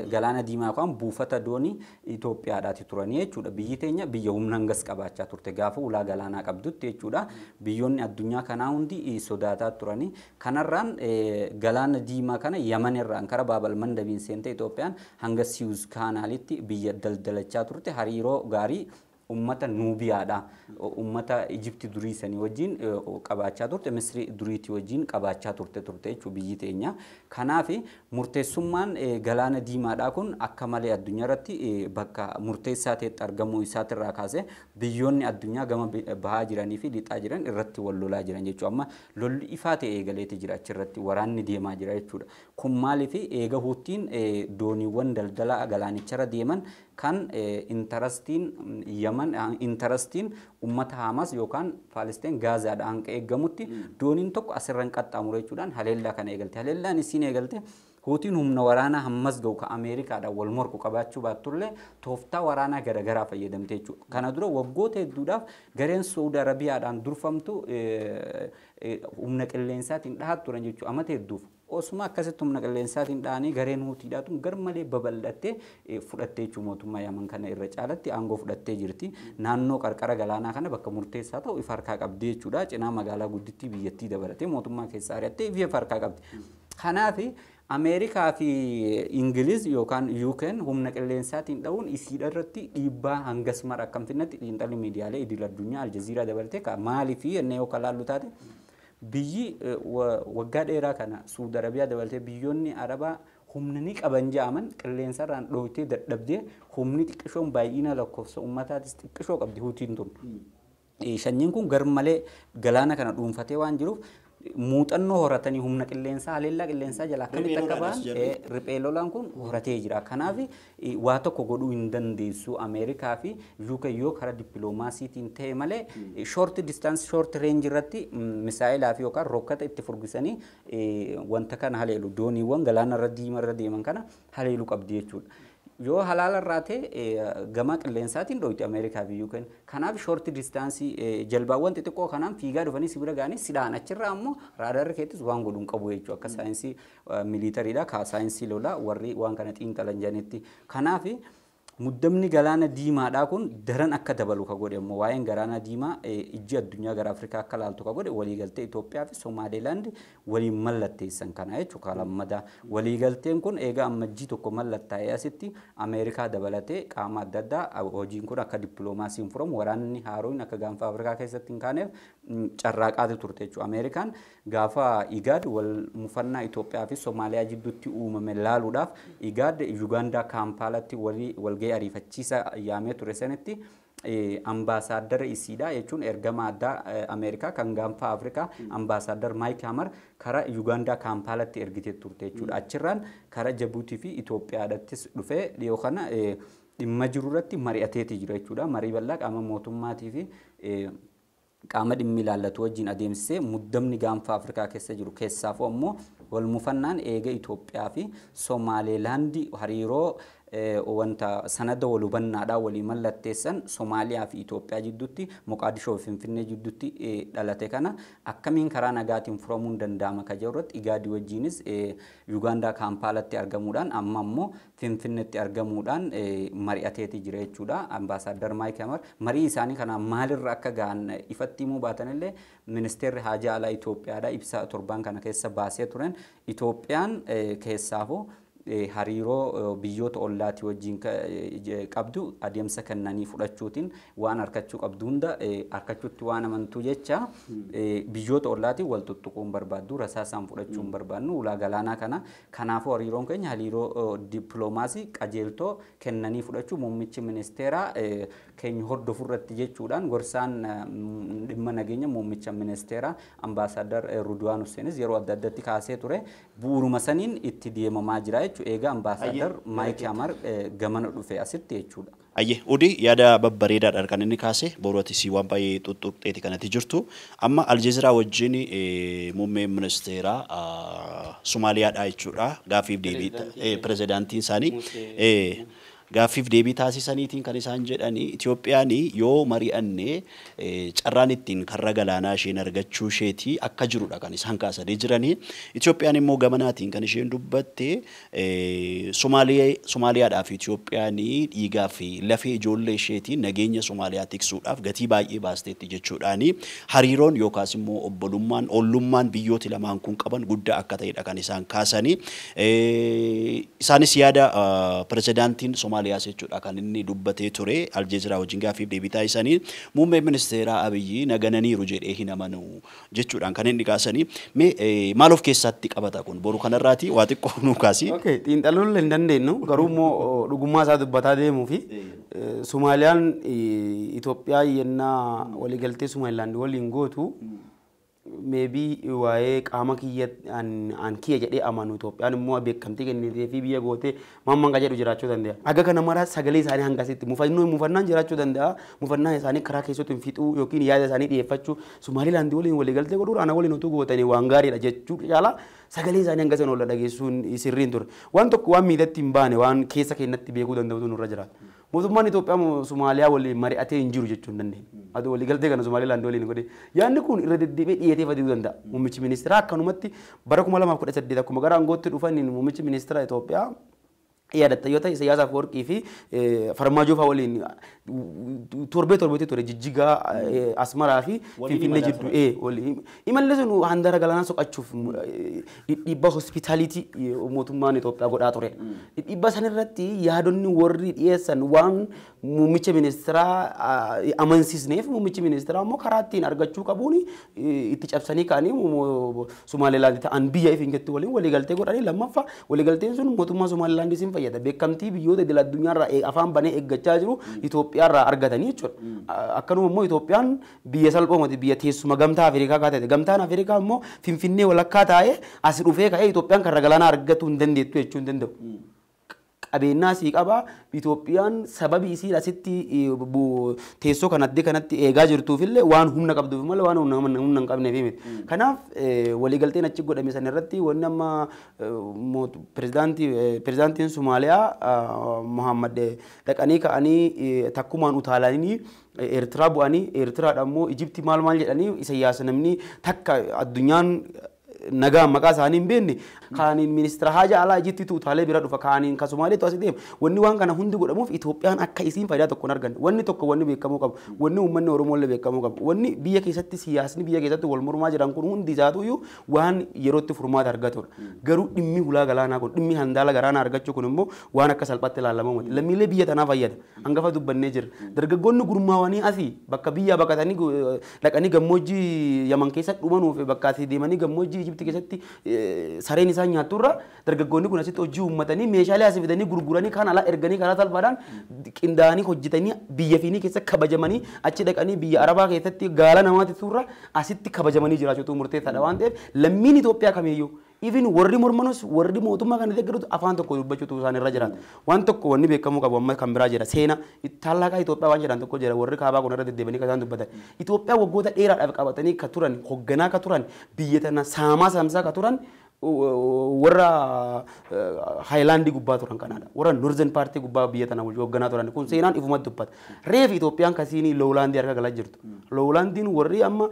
galaana diimaa yookaan buufata doonii Itoophiyaadhaati turanii jechuudha. Biyyi teenya biyya humna hangas qabaachaa turte gaafa ulaa galaanaa qabdutti jechuudha. Biyyoonni addunyaa kanaa hundi sodaataa turanii. Kanarraan galaana diimaa kana Yaman irraan karaa Baabal Mandabiin seentee Itoophiyaan hanga Siyuuz Kaanaalitti biyya daldalachaa turte hariiroo gaarii ummata Nuubiyaadha. Ummata Ijipti durii sanii wajjin qabaachaa turte, Misri duriitii wajjin qabaachaa turte jechuudha biyyi teenya. Kanaaf murteessummaan galaana diimaadhaa kun akka malee addunyaa irratti bakka murteessaa ta'etti argamuu isaatirraa kaasee biyyoonni addunyaa gama bahaa jiranii fi lixaa jiran irratti wal lolaa jiran jechuudha. Amma lolli ifaa ta'e eegaleeti jira achirratti waraanni deemaa jira jechuudha. Kun maaliif eega Huuttiin dooniiwwan daldalaa galaanicharra deeman kan intarastiin Yaman intarastiin ummata Hamas yookaan Faalisteen Gaazaadha hanga eeggamutti dooniin tokko asirraan qaxxaamuru jechuudhaan haleellaa kana eegalte. Haleellaan isiin eegalte Huutiin humna waraanaa hammas ga'u ka Ameerikaadhaan wal morku qabaachuu baattullee tooftaa waraanaa garaagaraa fayyadamte jechuudha. Kana dura waggoota hedduudhaaf gareen Saudi Arabiyaadhaan durfamtu humna qilleensaatiin dhahaa turan jechuudha. Amata hedduuf osuma akkasitti humna qilleensaatiin dhahanii gareen Huutiidhaatu garmalee babal'attee fudhattee jechuudha mootummaa Yaman kana irra caalatti aangoo fudhattee jirti. Naannoo qarqara galaanaa kana bakka murteessaa ta'u ifa harkaa qabdi jechuudha. Cinaa magaalaa guddittii biyyattii dabalatee mootummaa keessaa ari'attee ifa harkaa qabdi. Kanaaf Ameerikaa fi Ingiliz yookaan UK'n humna qilleensaatiin dha'uun isiidha irratti dhiibbaa hangas mara akkam finnetti xiinxalli miidiyaalee idil addunyaa Aljaziiraa dabalatee maaliif jennee yoo laallu taate biyyi waggaa dheeraa kana Suudi Arabiyaa dabalatee biyyoonni Arabaa humna ni qaban ja'aman qilleensarraan dhooytee dadhabdee humni xiqqishoon baay'ina lakkoofsa uummataatis xiqqishoo qabdi Huutiin tun. Sanyiin kun garmalee galaana kana dhuunfatee waan jiruuf muuxannoo horatanii humna qilleensaa haleellaa qilleensaa jala akkamitti akka ba'an riphee lolaan kun horatee jira. Kanaaf waa tokko godhuu hin dandeessu Ameerikaa fi UK yoo karaa dippiloomaasiitiin ta'e malee short distance short range irratti misaa'ilaa fi yookaan rokkata itti furgisanii wanta kana haleelu dooniiwwan galaana irra diimaa irra deeman kana haleeluu qabdi jechuudha. Yoo halaala irraa ta'e gama qilleensaatiin dhoyti Ameerikaa fi UK. Kanaaf short distance jalbaawwan xixiqqoo kanaan fiigaa dhufanii sibira ga'anii sidhaan achirraa ammoo raadarri keettis waan godhuun qabu jechuudha. Akka saayinsii miliitariidha ka saayinsii lolaa warri waan kana xiinxalan jedhanitti. Kanaaf muddamni galaana diimaadhaa kun daran akka dabalu ka godhe ammoo waa'een galaana diimaa ijji addunyaa gara Afrikaa akka laaltu ka godhe waliigaltee Itoophiyaa fi Somaalilaand waliin mallatteessan kana jechuudha lammadaa. Waliigalteen kun eega ammajjii tokko mallattaa'ee asitti Ameerikaa dabalatee qaama adda addaa hojiin kun akka dippiloomaasiin furamu waraanni haaroon akka gaanfa Afrikaa keessatti hin kaaneef carraaqaatu turte jechuudha. Ameerikaan gaafa Igaad wal mufannaa Itoophiyaa fi Somaaliyaa jidduutti uumame laaluudhaaf Igaad Yugaandaa Kaampaalatti walgahii ariifachiisa yaamee ture sanitti ambaasaaddara isiidha jechuun ergama addaa Ameerikaa kan gaanfa Afrikaa ambaasaaddar Maayik Hamar karaa Yugaandaa Kaampaalatti ergitee turte jechuudha. Achirraan karaa Jabuutii fi Itoophiyaadhattis dhufee dhiyoo kana dhimma jiru irratti mari'ateeti jira jechuudha. Marii bal'aa qaama mootummaatii fi qaama dhimmi ilaallatu wajjin adeemsisee muddamni gaanfa Afrikaa keessa jiru keessaafuu ammoo wal mufannaan eega Itoophiyaa fi Somaalilaandi hariiroo wanta sanada wal hubannaadhaa walii mallatteessan Somaaliyaa fi Itoophiyaa jidduutti Moqaadishoo fi Finfinnee jidduutti dhalate kana akkamiin karaa nagaatiin furamuun danda'ama ka jedhu irratti Igaadii wajjinis Yugaandaa Kaampaalatti argamuudhaan amma ammoo Finfinneetti argamuudhaan mari'ateeti jira jechuudha. Ambaasaaddar Maayik Hamar marii isaanii kana maalirra akka ga'an ifatti himuu baatanillee ministeerri haajaa alaa Itoophiyaadhaa ibsa torban kana keessa baasee turen Itoophiyaan keessaafuu hariiroo biyyoota ollaatii wajjin qabdu adeemsa kennanii fudhachuutiin waan harkachuu qabdu hunda harkachuutti waan amantuu jecha biyyoota ollaatii wal tuttuquu hin barbaaddu rasaasaan fudhachuu hin barbaadnu ulaa galaanaa kana kanaafuu hariiroon keenya hariiroo dippiloomaasii qajeeltoo kennanii fudhachuu muummichi ministeeraa keenya hordofu irratti jechuudhaan gorsaan dhimma nageenya muummicha ministeeraa ambaasaaddar Rudwaan Huseenis yeroo adda addatti kaasee ture bu'uuruma saniin itti deemamaa jira jechuudha. jechuudha. Egaa ambaasaadar Maayik Hamar gamana dhufe asitti jechuudha. Ayyee Udi yaada babbareedaadhaan kan inni kaase boru si waan baay'ee xuxuqxeeti kanatti jirtu. Amma Aljeeziraa wajjin muummeen ministeeraa Somaaliyaadha jechuudha. Gaaffiif deebii pirezidaantiin isaanii gaaffiif deebii taasisaniitiin kan isaan jedhanii Itoophiyaan yoo mari'anne carraan ittiin karra galaanaa isheen argachuu isheetii akka jirudha kan isaan kaasanii jiranii. Itoophiyaan immoo gamanaatiin kan isheen dubbatte Somaaliyaadhaa fi Itoophiyaan dhiigaa fi lafee ijoollee isheetiin nageenya Somaaliyaa tiksuudhaaf gatii baay'ee baasteetti jechuudhaani hariiroon yookaas immoo obbolummaan ollummaan biyyooti lamaan kun qaban guddaa akka ta'edha kan isaan kaasanii. Isaanis yaada pirezidaantiin Somaaliyaas jechuudha kan inni dubbatee ture Aljeeziraa wajjin gaaffiif deebii taasisanii muummee ministeeraa Abiyyi nagananiiru jedhee hin amanu jechuudhaan kan inni kaasanii. Mee maal of keessatti qabata kun boru kanarraati waa xiqqoo nuu kaasi. Okay, xiinxaluun hin dandeenyu garuu immoo dhugummaa isaa dubbataa deemuu fi Somaaliyaan Itoophiyaa yennaa waliigaltee Somaalilaand waliin gootu maybe waa'ee qaama kiyya an kiyya jedhee amanu Itoophiyaan immoo beekamtii kennitee fi biyya gootee maamman ka jedhu jiraachuu danda'a. Aga kana mara sagalee isaanii hangasitti mufannaan jiraachuu danda'a. Mufannaan isaanii karaa keessatti hin fixuu yookiin yaada isaanii dhiyeeffachuu Somaalilaand waliin waliigaltee godhuun ana waliin utuu gootanii waan gaariidha jechuu caalaa sagalee isaanii hangasan ol dhageessuun sirriin ture. Waan tokko waan miidhatti hin baane waan keessa keenyatti beekuu danda'utu nurra jiraata. Mootummaan Itoophiyaa Somaaliyaa waliin mari'atee hin jiru jechuu hin dandeenye. Aduu waliigaltee kana Somaalilaand waliin godhe. Yaadni kun irra deddeebi'ee dhiyeetee faduu danda'a. Muummichi ministeeraa akkanumatti bara 2018 akkuma gara aangootti dhufaniin muummichi ministeera Itoophiyaa yaadatta yoo ta'e Isaayyaas Afwerqii fi Farmaajoo fa'aa waliin torbee torbeetti ture Jijjigaa Asmaraa fi Finfinnee jidduu waliin imalli sun handaara galaanaa soqachuuf dhiibbaa hospitaalitii mootummaan Itoophiyaa godhaa ture. Dhiibbaa sanarratti yaadonni warri dhiyeessan waan muummicha ministeeraa amansiisneef muummichi ministeeraa immoo karaa ittiin argachuu qabuun itti cabsanii ka'anii Somaalilaand ta'an biyya ifiin waliin waliigaltee godhanii lammaffaa waliigalteen sun mootummaa Somaalilaand isin fayyada. Beekamtii biyyoota idil addunyaarraa afaan banee eeggachaa jiru Itoophiyaarraa argatanii jechuudha. Akkanuma immoo Itoophiyaan biyya salphoomati biyya teessuma gamtaa Afrikaa kaatete. Gamtaan Afrikaa immoo Finfinnee walakkaa taa'ee as dhufee ka'ee Itoophiyaan karra galaanaa argachuu hin dandeettu jechuu hin danda'u. Qabeenyaa sii qaba Itoophiyaan sababii isiin asitti teessoo kanatti kanatti eegaa jirtuufillee waan humna qabduuf malee waan humna hin qabneef miti. Kanaaf waliigalteen achi godhame sana irratti wanni amma pirezidaantiin Somaaliyaa Muhammad dhaqanii ka'anii takkumaan utaalanii Eertiraa bu'anii Eertiraadha immoo Ijiptii maal maal jedhanii Isaayyaas namni takka addunyaan nagaa maqaa isaanii hin beekne kaaniin ministeera haja alaa Ijiptiitu utaalee bira dhufa kaaniin ka Somaaliitu as deema. Wanni waan kana hundi godhamuuf Itoophiyaan akka isiin faayidaa tokko hin arganne. Wanni tokko wanni beekamuu qabu wanni uummanni Oromoo illee beekamuu qabu wanni biyya keessatti siyaasni biyya keessatti wal mormaa jiran kun hundi isaatuyyuu waan yerootti furmaata argatudha. Garuu dhimmi hulaa galaanaa kun dhimmi handaala galaanaa argachuu kun immoo waan akka salphaatti ilaalamuu miti. Lammiilee biyya tanaa fayyada. Hangafa dubbannee jirra. Dargaggoonni gurmaawanii asii bakka biyyaa baqatanii dhaqanii gammoojjii Yaman keessa dhumanuuf bakka asii deemanii gammoojjii Ijiptii keessatti sareen isaan nyaatturra dargaggoonni kun asitti hojii uummatanii meeshaalee asii fidanii gurguranii kaan alaa erganii karaa salphaadhaan qindaa'anii hojjetanii biyya fiinii keessa kabajamanii achi dhaqanii biyya Arabaa keessatti gaala namaatti turra asitti kabajamanii jiraachuutu murteessaadha waan ta'eef lammiin Itoophiyaa kamiyyuu even warri mormanus warri mootummaa kana deeggarutu afaan tokko dubbachuutu isaan irra jiraata. Waan tokko wanni beekamuu qabu amma kan biraa jira. Seena taallaqaa Itoophiyaa waan jedhan tokko jira warri kaabaa kun irra deddeebi'anii kan isaan dubbatan. Itoophiyaa waggoota dheeraadhaaf qabatanii ka turan hogganaa ka turan biyya tana saamaa saamsaa ka turan warra Haayilaandii gubbaa turan kanaadha. Warra Northern Party gubbaa biyya tana hogganaa turan kun seenaan ifumatti dubbata. Reef Itoophiyaan kasiinii Lowlaandii harka galaa jirtu. Lowlaandiin warri amma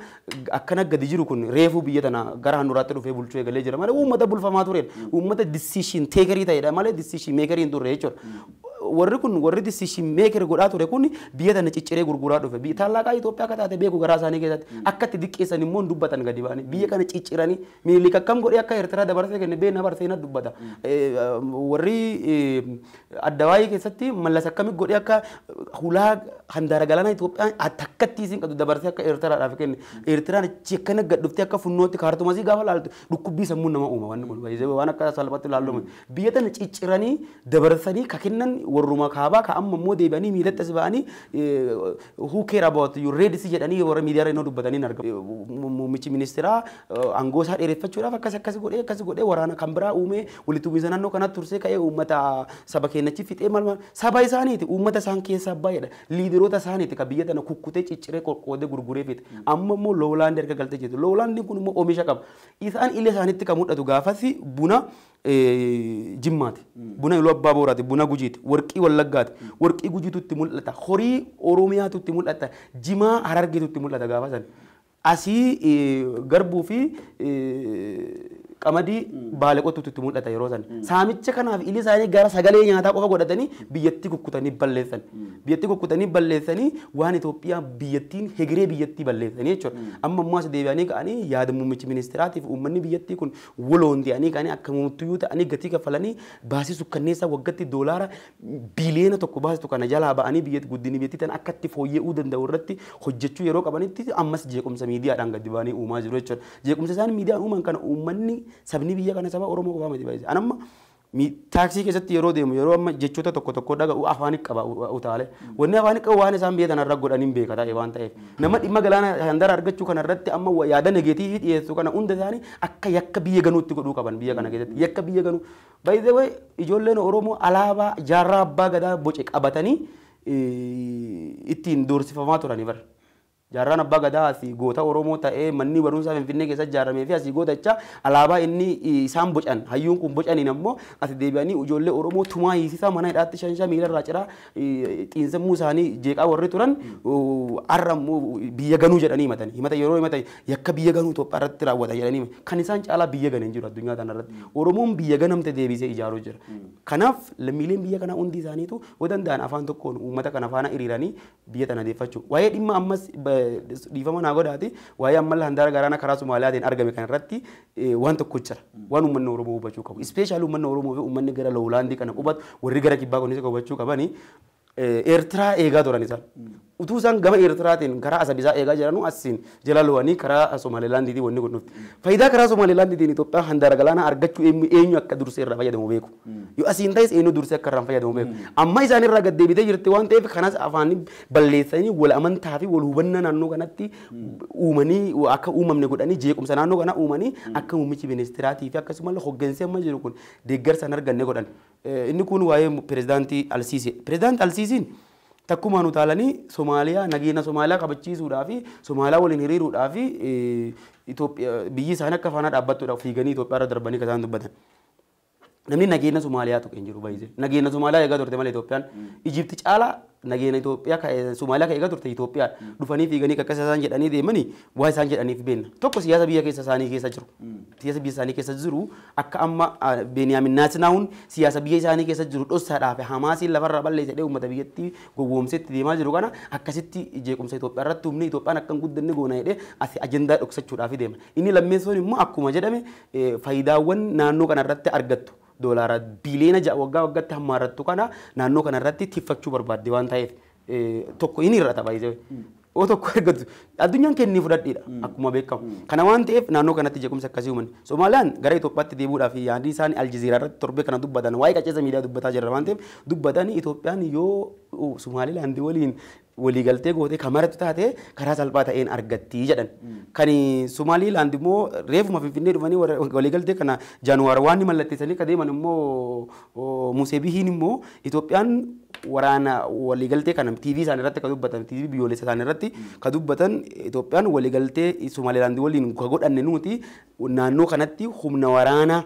akkana gadi jiru kun reefuu biyya tana gara handhuuraatti dhufee bulchuu eegalee jira malee uummata bulfamaa turedha. Uummata decision takerii ta'edha malee decision makerii hin turre jechuudha. Warri kun warri decision maker godhaa ture kun biyya tana cicciree gurguraa dhufe. Biyya taallaqaa Itoophiyaa akka taate beeku garaa isaanii keessatti akka itti diqqeessan immoo hin dubbatan gadi ba'anii biyya kana cicciranii Minilik akkam godhee akka Eertiraa dabarsee kenne beekna barsee dubbata. Warri Addawaayii keessatti Mallas akkamitti godhee akka hulaa handaara galaanaa Itoophiyaa takkatti isiin qabdu dabarsee akka Eertiraadhaaf kenne. Eertiraan achi akkana gad dhuftee akka funnootti kaartumasii gaafa laaltu dhukkubbii sammuu nama uuma wanni kun waan akka salphaatti ilaallamu. Biyya tana cicciranii dabarsanii ka kennan Warruma kaabaa ka amma immoo deebi'anii miilatti as ba'anii "Who care about you Red Sea?" jedhanii warra miidiyaa irra dubbatanii argamu. Muummichi ministeeraa aangoo isaa dheereffachuudhaaf akkas akkas godhee, akkas godhee, waraana kan biraa uumee, walitti bu'iinsa naannoo kanatti tursee ka'ee uummata saba keenyachi fixee, maal maal saba isaaniiti, uummata isaan keessaa baay'eedha. Leaderoota isaaniiti kan biyya tana kukkutee, cicciree, qoqqoodee, gurguree fixe. Amma immoo lowland erga galtee jirtu. Lowlandiin kun immoo oomisha qaba. Isaan ila isaanitti kan mul'atu gaafas buna Jimmaati. Buna Iluu Abbaa Booraati. Buna Gujiiti. Warqii Wallaggaati. Warqii Gujiitu itti mul'ata. Horii Oromiyaatu itti mul'ata. Jimaa Harargeetu itti mul'ata gaafa sana. Asii garbuu fi qamadii Baale qottutu itti mul'ata yeroo sana. Saamicha kanaaf ili isaanii gara sagalee nyaataa qofa godhatanii biyyattii kukkutanii balleessan. Biyyattii kukkutanii balleessanii waan Itoophiyaa biyyattiin hegeree biyyattii balleessanii jechuudha. Amma immoo as deebi'anii ka'anii yaada muummichi ministeeraatiif uummanni biyyattii kun waloon ta'anii ka'anii akka muumtuyyuu ta'anii gatii kaffalanii baasii sukkanneessaa waggaatti $1 biiliyoona baasitu kana jalaa ba'anii biyyatti guddinni biyyattii tan akka itti fooyya'uu danda'u irratti hojjechuu yeroo qabanitti ammas jeequmsa miidiyaadhaan gadi ba'anii uumaa jiru jechuudha. Jeequmsa isaan miidiyaan uuman kana uummanni sabni biyya kana saba Oromoo qofaa miti baay'ee. Anamma taaksii keessatti yeroo deemu, yeroo amma jechoota tokko tokko dhaga'u afaan qaba utaalee. Wanni afaan qabu waan isaan biyya tanarra godhaniin beeka ta'e waan ta'eef. Nama dhimma galaana handara argachuu kanarratti amma yaada negative dhiyeessu kana hunda isaanii akka yakka biyya ganuutti godhuu qaban biyya kana keessatti. Yakka biyya ganuu. By the way, ijoolleen Oromoo alaabaa jaarraa abbaa gadaa boce qabatanii ittiin doorsifamaa turanii bara. Jaarraan abbaa gadaa asii goota Oromoo ta'ee manni barumsaa Finfinnee keessa ijaaramee fi asii gootachaa alaabaa inni isaan bocan, hayyuun kun bocaniin ammoo asii deebi'anii ijoollee Oromoo tumaa hiisisaa, mana hidhaatti shanshaa miilarraa ciraa, xiinsammuu isaanii jeeqaa warri turan har'a ammoo biyya ganuu jedhanii himatan. Himata yeroo himatan yakka biyya ganuu Itoophiyaa irratti raawwatan jedhanii, kan isaan caalaa biyya ganan jiru addunyaa kana irratti. Oromoon biyya ganamte deebisee ijaaruu jira. Kanaaf lammiileen biyya kanaa hundi isaaniitu yoo danda'an afaan tokkoon uummata kana faana hiriiranii biyya tana deeffachuu. Waa'ee dhimma ammas dhiifama naa godhaati, waa'ee ammallee handaara galaana karaa Somaaliyaatiin argame kana irratti waan tokko jira. Waan uummanni Oromoo hubachuu qabu. Especially uummanni Oromoo fi uummanni gara lowlandii kana qubatu, warri gara kibbaa kunis hubachuu qabani. Eertiraa eegaa turan isaan. Utuu isaan gama Eertiraatiin karaa Asabisaa eegaa jiranuu asiin jala lo'anii karaa Somaalilaandiitiin wanni kun dhufti. Faayidaa karaa Somaalilaandiitiin Itoophiyaan handaara galaanaa argachuu eenyu akka dursee irraa fayyadamu beeku. Yoo asiin ta'es eenyu dursee akka irraa fayyadamu beeku. Amma isaan irraa gad deebitee jirti waan ta'eef kanas afaan balleessanii wal amantaa fi wal hubannaa naannoo kanatti uumanii akka uumamne godhanii, jeequmsa naannoo kana uumanii akka muummichi ministeeraatii fi akkasumallee hoggansi amma jiru kun deeggarsa hin arganne godhan. Inni kun waa'ee pirezidaantii Alsiisii. Pirezidaantii Alsiisiin takkumaan utaalanii Somaaliyaa nageenya Somaaliyaa kabachiisuudhaa fi Somaaliyaa waliin hiriiruudhaa fi Itoophiyaa biyyi isaanii akka faana dhaabbattuudhaaf fiiganii Itoophiyaa irra darbanii kan isaan dubbatan. Namni nageenya Somaaliyaa tuqe hin jiru baay'ee. Nageenya Somaaliyaa eegaa turte malee Itoophiyaan Ijipti caalaa nageenya Itoophiyaa Somaaliyaa kan eegaa turte Itoophiyaa. Dhufanii fiiganii akkas isaan jedhanii deemanii waa isaan jedhaniif beekna. Tokko siyaasa biyya keessa isaanii keessa jiru. Siyaasa biyya isaanii keessa jiru akka amma Beeniyaamin Naatinaawun siyaasa biyya isaanii keessa jiru dhossaadhaaf Hamaasiin lafarraa balleessa jedhee uummata biyyattii gowwoomsee itti deemaa jiru kana akkasitti jeequmsa Itoophiyaa irratti humni Itoophiyaan akka hin guddanne goona jedhee asi ajandaa dhoksachuudhaaf deema. Inni lammeessoon immoo akkuma jedhame faayidaawwan naannoo kana irratti argattu $6 biiliyoona waggaa waggaatti hammaarrattu kana naannoo kana irratti tiffachuu barbaadde waan ta'eef tokko inni hir'ata baay'ee. Oo, tokko argatu addunyaan kennii fudhadhiidha akkuma beekamu. Kana waan ta'eef naannoo kanatti jeequmsa akkasii uuman. Somaaliyaan gara Itoophiyaatti deebi'uudhaaf yaadni isaan Aljazeeraa irratti torbee kana dubbatan, waa'ee qaceessa miidiyaa dubbataa jirra waan ta'eef dubbatanii, Itoophiyaan yoo Somaalilaandi waliin waliigaltee gootee kamaratu taate karaa salphaa ta'een argatti jedhan. Kan Somaalilaand immoo reefuma Finfinnee dhufanii waliigaltee kana Jaanuwaar waan mallatteessanii ka deeman immoo Musee Bihiin immoo Itoophiyaan waraana waliigaltee kana TV isaanii irratti ka dubbatan, TV biyyoolessa isaanii irratti ka dubbatan, Itoophiyaan waliigaltee Somaalilaand waliin ka godhanne nuti naannoo kanatti humna waraanaa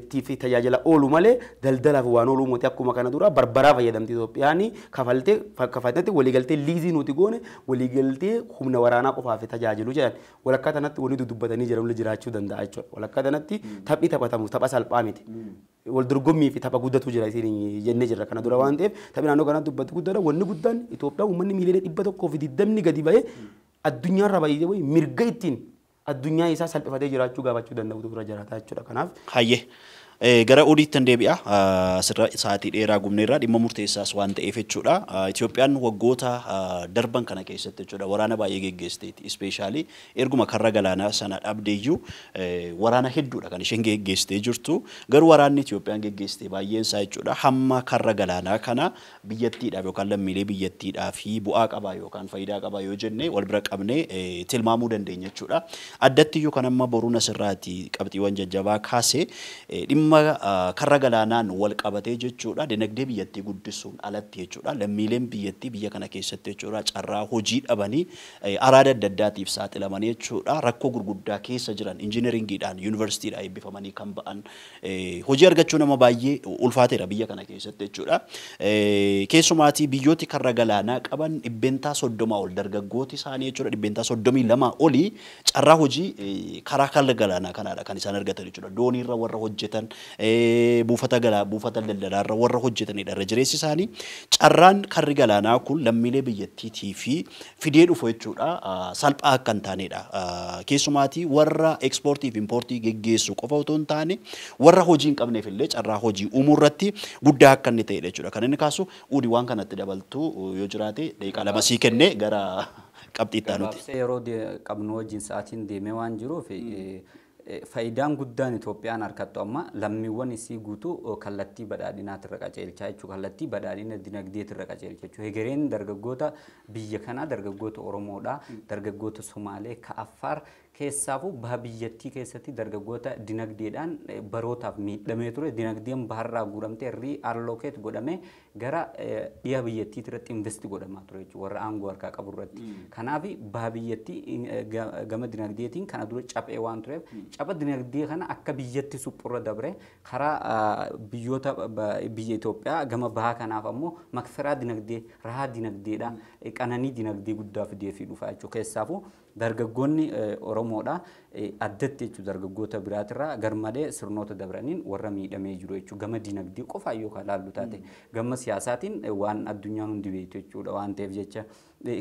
tiif tajaajila oolu malee daldalaaf waan ooluu miti, akkuma kana dura Barbaraa fayyadamti Itoophiyaan kafaltee kafaltetti waliigaltee liizii nuti goone waliigaltee humna waraanaa qofaaf tajaajilu jedhan. Walakkaa tanatti wanni dudubbatanii jiran jiraachuu danda'a jechuudha. Walakkaa tanatti taphni taphatamu tapha salphaa miti. Wal dorgommii fi tapha guddatu jira isin jennee jirra kana dura waan ta'eef taphni naannoo kanatti dubbatu guddaadha. Wanni guddaan Itoophiyaa uummanni 120 miiliyoona gadi ba'ee addunyaarra baay'ee mirga ittiin addunyaa isaa salphifatee jiraachuu gaafachuu danda'utu bira jiraata jechuudha. Kanaaf. Hayyee. Gara odiittan deebi'a. Asirra sa'aatii dheeraa gubneerra dhimma murteessaas waan ta'eef jechuudha. Itoophiyaan waggoota darban kana keessatti jechuudha waraana baay'ee geggeessiteetti. Especially erguma karra galaanaa sana dhabdeeyyuu waraana hedduudha kan isheen geggeessitee jirtu. Garuu waraanni Itoophiyaan geggeessite baay'een isaa jechuudha hamma karra galaanaa kana biyyattiidhaaf yookaan lammiilee biyyattiidhaaf bu'aa qabaa yookaan faayidaa qabaa yoo jenne wal bira qabnee tilmaamuu dandeenya jechuudha. Addattiyyuu kan amma boruun asirraati qabxiiwwan jajjabaa kaase dhimma karra galaanaan wal qabatee jechuudha dinagdee biyyattii guddisuun alatti jechuudha lammiileen biyyattii biyya kana keessatti jechuudha carraa hojii dhabanii araada adda addaatiif saaxilamanii jechuudha rakkoo gurguddaa keessa jiran injineeringiidhaan yuunivarsiitiidhaan eebbifamanii kan ba'an hojii argachuu nama baay'ee ulfaateera biyya kana keessatti jechuudha. Keessumaatii biyyooti karra galaanaa qaban 30% ol dargaggooti isaanii jechuudha 32% olii carraa hojii karaa karra galaanaa kanaadha kan isaan argatan jechuudha. Dooniirra warra hojjetan buufata galaa buufata daldalaarra warra hojjetanidha irra jireessi isaanii. Carraan karri galaanaa kun lammiilee biyyattiitii fi fidee dhufu jechuudha salphaa akka hin taanedha. Keessumaatii warra ekspoortii fi impoortii geggeessu qofa otoo hin taane warra hojii hin qabneef illee carraa hojii uumuu irratti guddaa akka inni ta'edha jechuudha. Kan inni kaasu uudii waan kanatti dabaltu yoo jiraate daqiiqaa 2 sii kennee gara qabxii itti aanutti. Gabaabsee yeroo qabnu wajjin sa'aatiin deemee waan jiruuf faayidaan guddaan Itoophiyaan harkattu amma lammiiwwan isii guutuu kallattii badhaadhinaatirra qajeelchaa jechuudha. Kallattii badhaadhina dinagdeetirra qajeelcha jechuudha. Hegereen dargaggoota biyya kanaa dargaggoota Oromoodhaa, dargaggoota Somaalee, ka Affaar keessaafuu baha biyyattii keessatti dargaggoota dinagdeedhaan barootaaf miidhamee ture. Dinagdeen baharraa guuramtee ri'allocate godhamee gara dhiha biyyattii irratti invest godhamaa ture jechuudha. Warra aangoo harkaa qabu irratti. Kanaaf baha biyyattii gama dinagdeetiin kana dura caphee waan tureef capha dinagdee kana akka biyyatti suphurra dabre karaa biyyoota biyya Itoophiyaa gama bahaa kanaaf ammoo makfiraa dinagdee rahaa dinagdeedha qananii dinagdee guddaa fidee fi dhufa jechuudha. Keessaafuu dargaggoonni Oromoodha addatti jechuudha dargaggoota biraatirraa garmalee sirnoota dabraniin warra miidhamee jiru jechuudha. Gama dinagdee qofaa yoo laallu taate gama siyaasaatiin waan addunyaan hundi beektu jechuudha waan ta'eef jecha.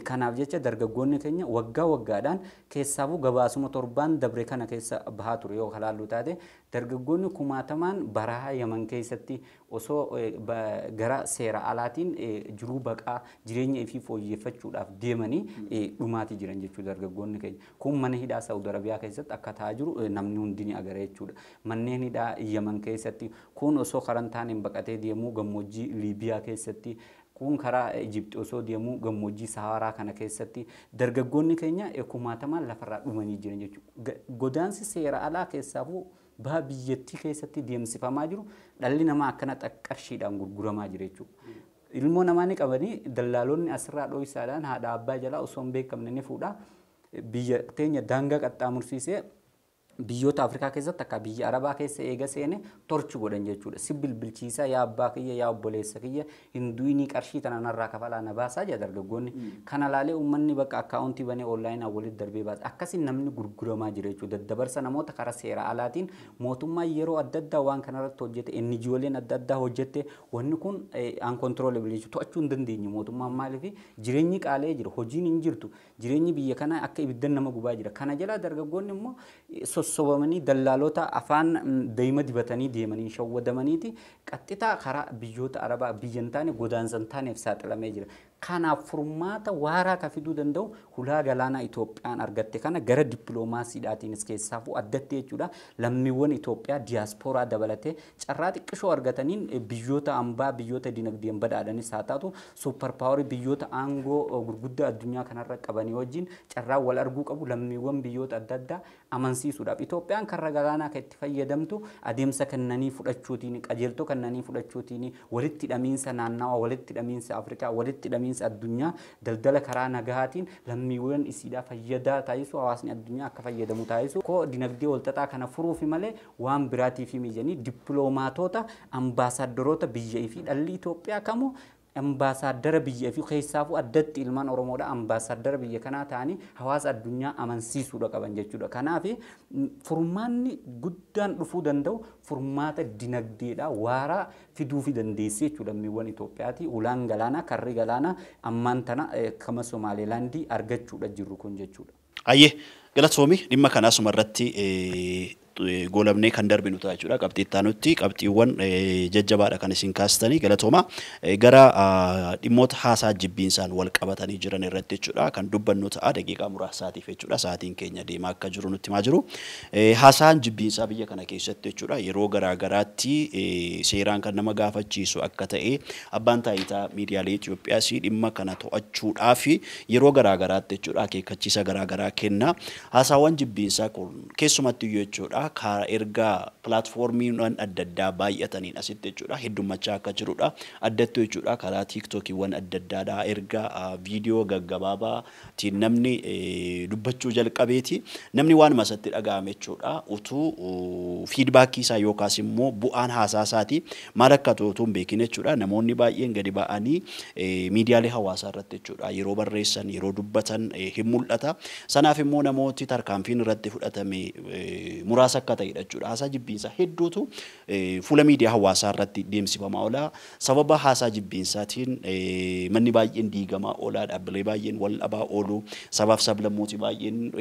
Kanaaf jecha dargaggoonni keenya waggaa waggaadhaan keessaafuu gabaasuma torbaan dabre kana keessa bahaa ture yoo laallu taate dargaggoonni kumaatamaan barahaa Yaman keessatti osoo gara seera alaatiin jiruu baqaa jireenya ifii fooyyeffachuudhaaf deemanii dhumaatii jiran jechuudha dargaggoonni keenya. Kun mana hidhaa Saawud Arabiyaa keessatti akka ta'aa jiru namni hundi ni agara jechuudha. Manneen hidhaa Yaman keessatti kun osoo karan taaneen baqatee deemuu gammoojjii Liibiyaa keessatti kun karaa Ijipti osoo deemuu gammoojjii Saharaa kana keessatti dargaggoonni keenya kumaatamaan lafarraa dhumanii jiran jechuudha. Godaansi seera alaa keessaafuu baha biyyattii keessatti deemsifamaa jiru dhalli namaa akkana qarshiidhaan gurguramaa jira jechuudha. Ilmoo namaa ni qabanii dallaalonni asirraa dho'isaadhaan haadha abbaa jalaa osoo hin beekamne ni fuudha. Biyya teenya daangaa qaxxaamursiisee biyyoota Afrikaa keessatti akka biyya Arabaa keessa eega seene torchi godhan jechuudha. Si bilbilchiisaa yaa abbaa kiyya yaa obboleessa kiyya hinduinii qarshii tana narraa kafalaa na baasaa jedha dargaggoonni. Kana laalee uummanni bakka akkaawuntii banee onlaayinaa walitti darbee baasa. Akkasiin namni gurguramaa jira jechuudha. Daddabarsa namoota karaa seera alaatiin mootummaan yeroo adda addaa waan kanarratti hojjete NGOleen adda addaa hojjette wanni kun uncontrollable jechuudha. To'achuu hin dandeenye mootummaan maaliif jireenyi qaala'ee jira hojiin hin jirtu jireenyi biyya kanaa akka ibiddan nama gubaa jira. Kana jalaa dargaggoonni immoo sossobamanii dallaalota afaan deema dibatanii deemanii shawwadamaniiti qaxxitaa karaa biyyoota Arabaa biyya hin taane godaansa hin taaneef saaxilamee jira. Kanaaf furmaata waaraa ka fiduu danda'u hulaa galaanaa Itoophiyaan argatte kana gara dippiloomaasiidhaatiinis keessaafuu addatti jechuudha. Lammiiwwan Itoophiyaa diyaaspooraa dabalatee carraa xiqqishoo argataniin biyyoota hambaa biyyoota dinagdeen badhaadhanis haa taatu suupper paawarii biyyoota aangoo gurguddaa addunyaa kanarra qabanii wajjin carraa wal arguu qabu lammiiwwan biyyoota adda addaa amansiisuudhaaf. Itoophiyaan karra galaanaa kan itti fayyadamtu adeemsa kennanii fudhachuutiin qajeeltoo kennanii fudhachuutiin walitti hidhamiinsa naannawaa walitti hidhamiinsa Afrikaa walitti hidhamiinsa addunyaa daldala karaa nagahaatiin lammiiwwan isiidhaa fayyadaa taasisu hawaasni addunyaa akka fayyadamu taasisu koo dinagdee walxaxaa kana furuufi malee waan biraatiif mijanii dippiloomaatota ambaasaaddoroota biyya fi dhalli Itoophiyaa kamuu ambaasaaddara biyya fi keessaafuu addatti ilmaan Oromoodha ambaasaaddara biyya kanaa ta'anii hawaasa addunyaa amansiisuudha qaban jechuudha. Kanaaf furmaanni guddaan dhufuu danda'u furmaata dinagdeedha waaraa fiduu fi dandeessee jechuudha lammiiwwan Itoophiyaati. Ulaan galaanaa karri galaanaa ammaan tana kama Somaalilaandii argachuudha jirru kun jechuudha. Ayyee galatoomi dhimma kanaasuma irratti Goolabnee kan darbinu ta'a jechuudha. Qabxii itti aanutti qabxiiwwan jajjabaadha kan isin kaastanii galatooma. Gara dhimmoota haasaa jibbiinsaan wal qabatanii jiran irratti jechuudha kan dubbannu ta'a daqiiqaa muraasaatiif jechuudha. Sa'aatiin keenya deemaa akka jiru nutti himaa jiru. Haasaan jibbiinsaa biyya kana keessatti jechuudha yeroo garaa garaatti seeraan kan nama gaafachiisu akka ta'e abbaan taayitaa miidiyaalee Itoophiyaas dhimma kana to'achuudhaaf yeroo garaa garaatti jechuudha akeekkachiisa garaa garaa kenna. Haasaawwan jibbiinsaa kun keessumatti iyyuu jechuudha karaa ergaa pilaatfoormiiwwan adda addaa baay'ataniin asitti jechuudha heddummachaa akka jirudha. Addatti jechuudha karaa tiiktookiiwwan adda addaadhaa ergaa viidiyoo gaggabaabaatiin namni dubbachuu jalqabeeti. Namni waan masatti dhaga'ame jechuudha utuu fiidbaakii isaa yookaas immoo bu'aan haasaa isaatii maal akka ta'u utuu hin beekin jechuudha. Namoonni baay'een gadi ba'anii miidiyaalee hawaasaa irratti jechuudha yeroo barreessan yeroo dubbatan hin mul'ata. Sanaaf immoo namooti tarkaanfiin irratti fudhatame muraasa akka ta'edha jechuudha. Haasaa jibbiinsaa hedduutu fuula miidiyaa hawaasaa irratti deemsifamaa oola. Sababa haasaa jibbiinsaatiin manni baay'een diigamaa oola, dhaabbilee baay'een wal dhabaa oolu, sabaaf sablammooti baay'een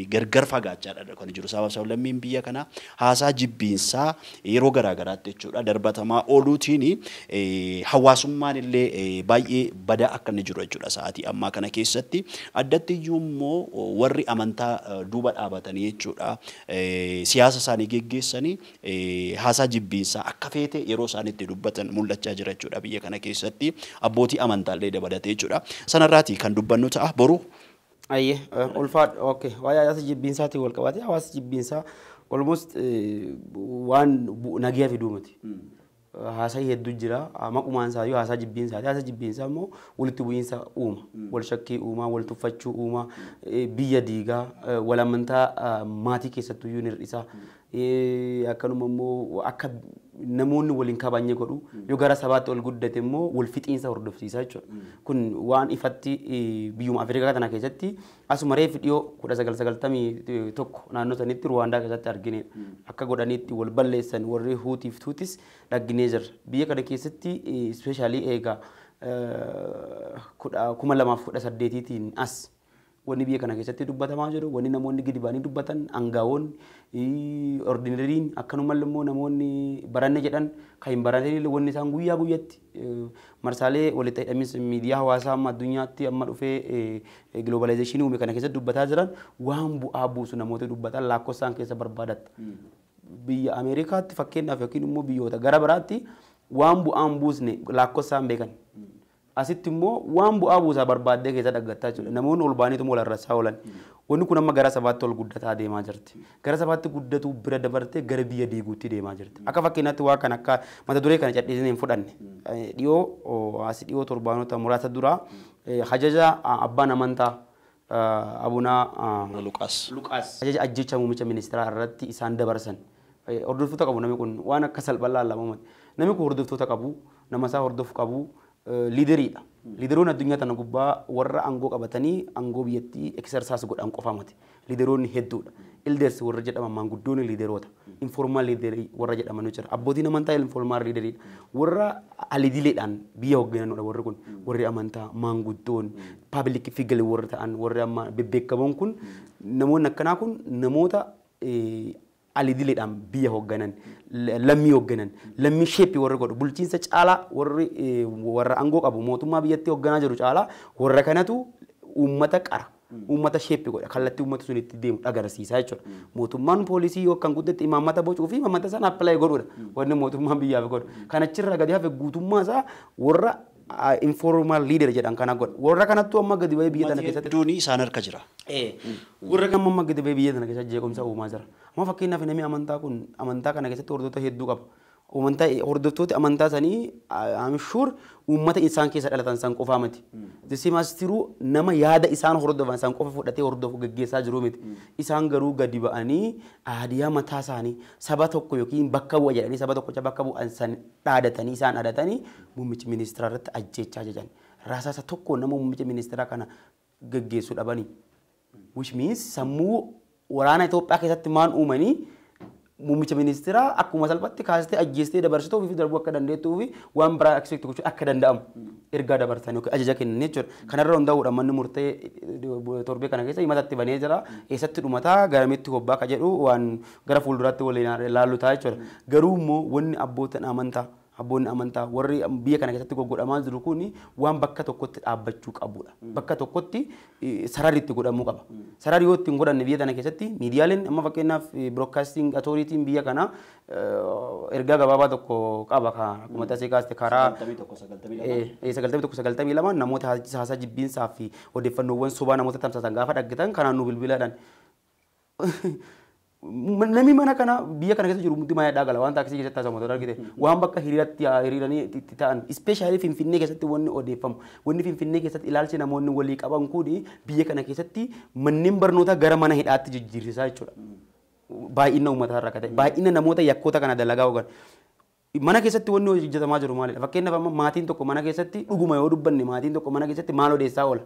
gargar fagaachaadha kan jiru. Sabaaf sablammiin biyya kanaa haasaa jibbiinsaa yeroo garaa garaatti jechuudha darbatamaa ooluutiin hawaasummaan illee baay'ee badaa akka inni jiru jechuudha sa'aatii ammaa kana keessatti. Addatti iyyuu immoo warri amantaa duuba dhaabatanii jechuudha siyaasa isaanii geggeessanii haasaa jibbiinsaa akka feete yeroo isaan itti dubbatan mul'achaa jira jechuudha biyya kana keessatti abbootii amantaallee dabalatee jechuudha. Sanarraati kan dubbannu ta'a boru. Ayyee ulfaadha okay waa'ee hawaasa jibbiinsaatiin wal qabate hawaasa jibbiinsaa almost waan nagiyaa fiduu miti. Haasaa hedduu jira maqumaan isaayyuu haasaa jibbiinsaati. Haasaa jibbiinsaa immoo walitti bu'iinsa uuma, wal shakkii uuma, wal tuffachuu uuma, biyya diigaa, wal amantaa maatii keessattuyyuu ni hir'isa. Akkanuma immoo akka namoonni waliin kabajne godhu yoo gara sabaatti ol guddate immoo wal fixiinsa hordofsiisa jechuudha. Kun waan ifatti biyyuma Afrikaa kana keessatti asuma reefi dhiyoo 1991 naannoo sanitti Ruwaandaa keessatti arginedha. Akka godhaniitti wal balleessan warri Huutiif Tuutis dhagginee jirra. Biyya kana keessatti ispeeshaalii eegaa 2018tiin as wanni biyya kana keessatti dubbatamaa jiru, wanni namoonni gadi ba'anii dubbatan, aangawoonni, ordinariin akkanumallee immoo namoonni baranne jedhan kan hin baranne wanni isaan guyyaa guyyatti marsaalee walitti hidhamiinsa miidiyaa hawaasaa amma addunyaatti amma dhufee giloobalaayzeeshinii uume kana keessatti dubbataa jiran waan bu'aa buusu namoota dubbatan lakkoofsaan keessa barbaadatta. Biyya Ameerikaatti fakkeenyaaf yookiin immoo biyyoota gara biraatti waan bu'aan buusne lakkoofsaan beekan. Asitti immoo waan bu'aa buusaa barbaaddee keessa dhaggattaa jechuudha. Namoonni ol ba'aniitu wal arrassaa oolan. Wanni kun amma gara sabaatti ol guddataa deemaa jirti. Gara sabaatti guddatu bira dabartee gara biyya diiguutti deemaa jirti. Akka fakkeenyaatti waa kan akka mata duree kana cadhiisnee hin fudhanne. Dhiyoo as dhiyoo torbaanota muraasa dura hajaja abbaan amantaa Abunaa Luqaas. Luqaas. Ajaja ajjecha muummicha ministeeraa irratti isaan dabarsan. Hordoftoota qabu namni kun waan akka salphaa laalama. Namni kun hordoftoota qabu, nama isaa hordofu qabu, liideriidha. Liideroonni addunyaa tana gubbaa warra aangoo qabatanii aangoo biyyattii exercise godhan qofa miti. Liideroonni hedduudha. Elders warra jedhaman maanguddoonni liideroota. Informal leaderii warra jedhaman jira. Abbootiin amantaa informal leaderiidha. Warra alidileedhaan biyya hooggananudha warri kun. Warri amantaa maanguddoon public figure warra ta'an warri amma bebbeekamoon kun namoonni akkanaa kun namoota alidileedhaan biyya hoogganan, lammii hoogganan, lammii shape warra godhu, bulchiinsa caalaa warri warra aangoo qabu mootummaa biyyattii hoogganaa jiru caalaa warra kanatu uummata qara. Uummata shape godha kallattii uummata sun itti deemu agarsiisa jechuudha. Mootummaan poolisii yookaan guddatti imaammata bocuu fi imaammata sana apply godhuudha. Wanni mootummaan biyyaaf godhu. Kan achirraa gadi hafe guutummaa isaa warra informal leader jedhan kana godha. Warra kanattu amma gadi bahee biyya tana keessatti. Hedduun isaan harka jira. Warra kan amma gadi bahee biyya tana keessatti jeequmsa uumaa jira. Amma fakkeenyaaf namni amantaa kun amantaa kana keessatti hordoftoota hedduu qaba. Amantaa hordoftooti amantaa sanii I'm sure uummata isaan keessa dhalatan san qofaa miti. The same as true nama yaada isaan hordofan san qofa fudhatee hordofu gaggeessaa jiru miti. Isaan garuu gadi ba'anii aadiyaa mataa isaanii saba tokko yookiin bakka bu'a jedhanii saba tokkocha bakka bu'an san dhaadatanii isaan dhaadatanii muummichi ministeeraa irratti ajjeechaa jedhan. Rasaasa tokko nama muummicha ministeeraa kana gaggeessuu dhabanii. Which means sammuu waraana Itoophiyaa keessatti maan uumanii Muummicha ministeeraa akkuma salphatti kaastee ajjeestee dabarsitoo fi darbuu akka dandeettuu fi waan biraa expect gochuu akka danda'amu ergaa dabarsanii yookiin ajaja kennan jechuudha. Kanarra hundaa'uudhaan manni murtee torbee kana keessa himatatti banee jira. Eessatti dhumataa garamitti hobbaa ka jedhu waan gara fuulduraatti waliin ilaallu ta'a jechuudha. Garuu immoo wanni abbootiin amantaa abboonni amantaa warri biyya kana keessatti goggodhamaa jiru kun waan bakka tokkotti dhaabbachuu qabudha. Bakka tokkotti sararri itti godhamuu qaba. Sararri yoo itti hin godhanne biyya kana keessatti miidiyaaleen amma fakkeenyaaf Broadcasting Authority'n biyya kanaa ergaa gabaabaa tokko qaba akkuma tasee kaaste karaa 91 92 namoota haasaa jibbiinsaa fi odeeffannoowwan sobaa namoota tamsaasan gaafa dhaggetan kanaan nu bilbilaadhaan. Namni mana kana biyya kana keessa jiru hundi mana gala waan taaksii keessatti haasamu otoo argite waan bakka hiriiratti hiriiranii itti ta'an especially Finfinnee keessatti wanni odeeffamu wanni Finfinnee keessatti ilaalchi namoonni walii qaban kun biyya kana keessatti manneen barnootaa gara mana hidhaatti jijjiirsisaa jechuudha. Baay'ina uummataa irraa akka ta'e baay'ina namoota yakkoota kana dalagaa oolan. Mana keessatti wanni hojjetamaa jiru maalidha? Fakkeenyaaf amma maatiin tokko mana keessatti dhuguma yoo dubbanne maatiin tokko mana keessatti maal odeessaa oola?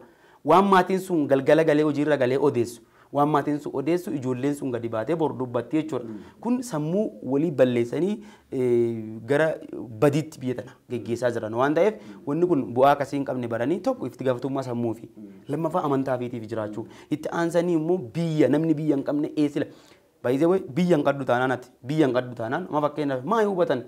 Waan maatiin sun galgala galee hojiirra galee odeessu. Waan maatiin sun odeessu ijoolleen sun gadi baatee bor dubbatti jechuudha. Kun sammuu walii balleessanii gara badiitti biyya tana geggeessaa jiran waan ta'eef wanni kun bu'aa akkasii hin qabne baranii tokko itti gaafatamummaa sammuu fi lammaffaa amantaa fiitiif jiraachuu itti aansanii immoo biyya namni biyya hin qabne eessila. Baay'ee biyya hin qaddu taanaan ati biyya hin qaddu taanaan amma fakkeenyaaf maa hubatan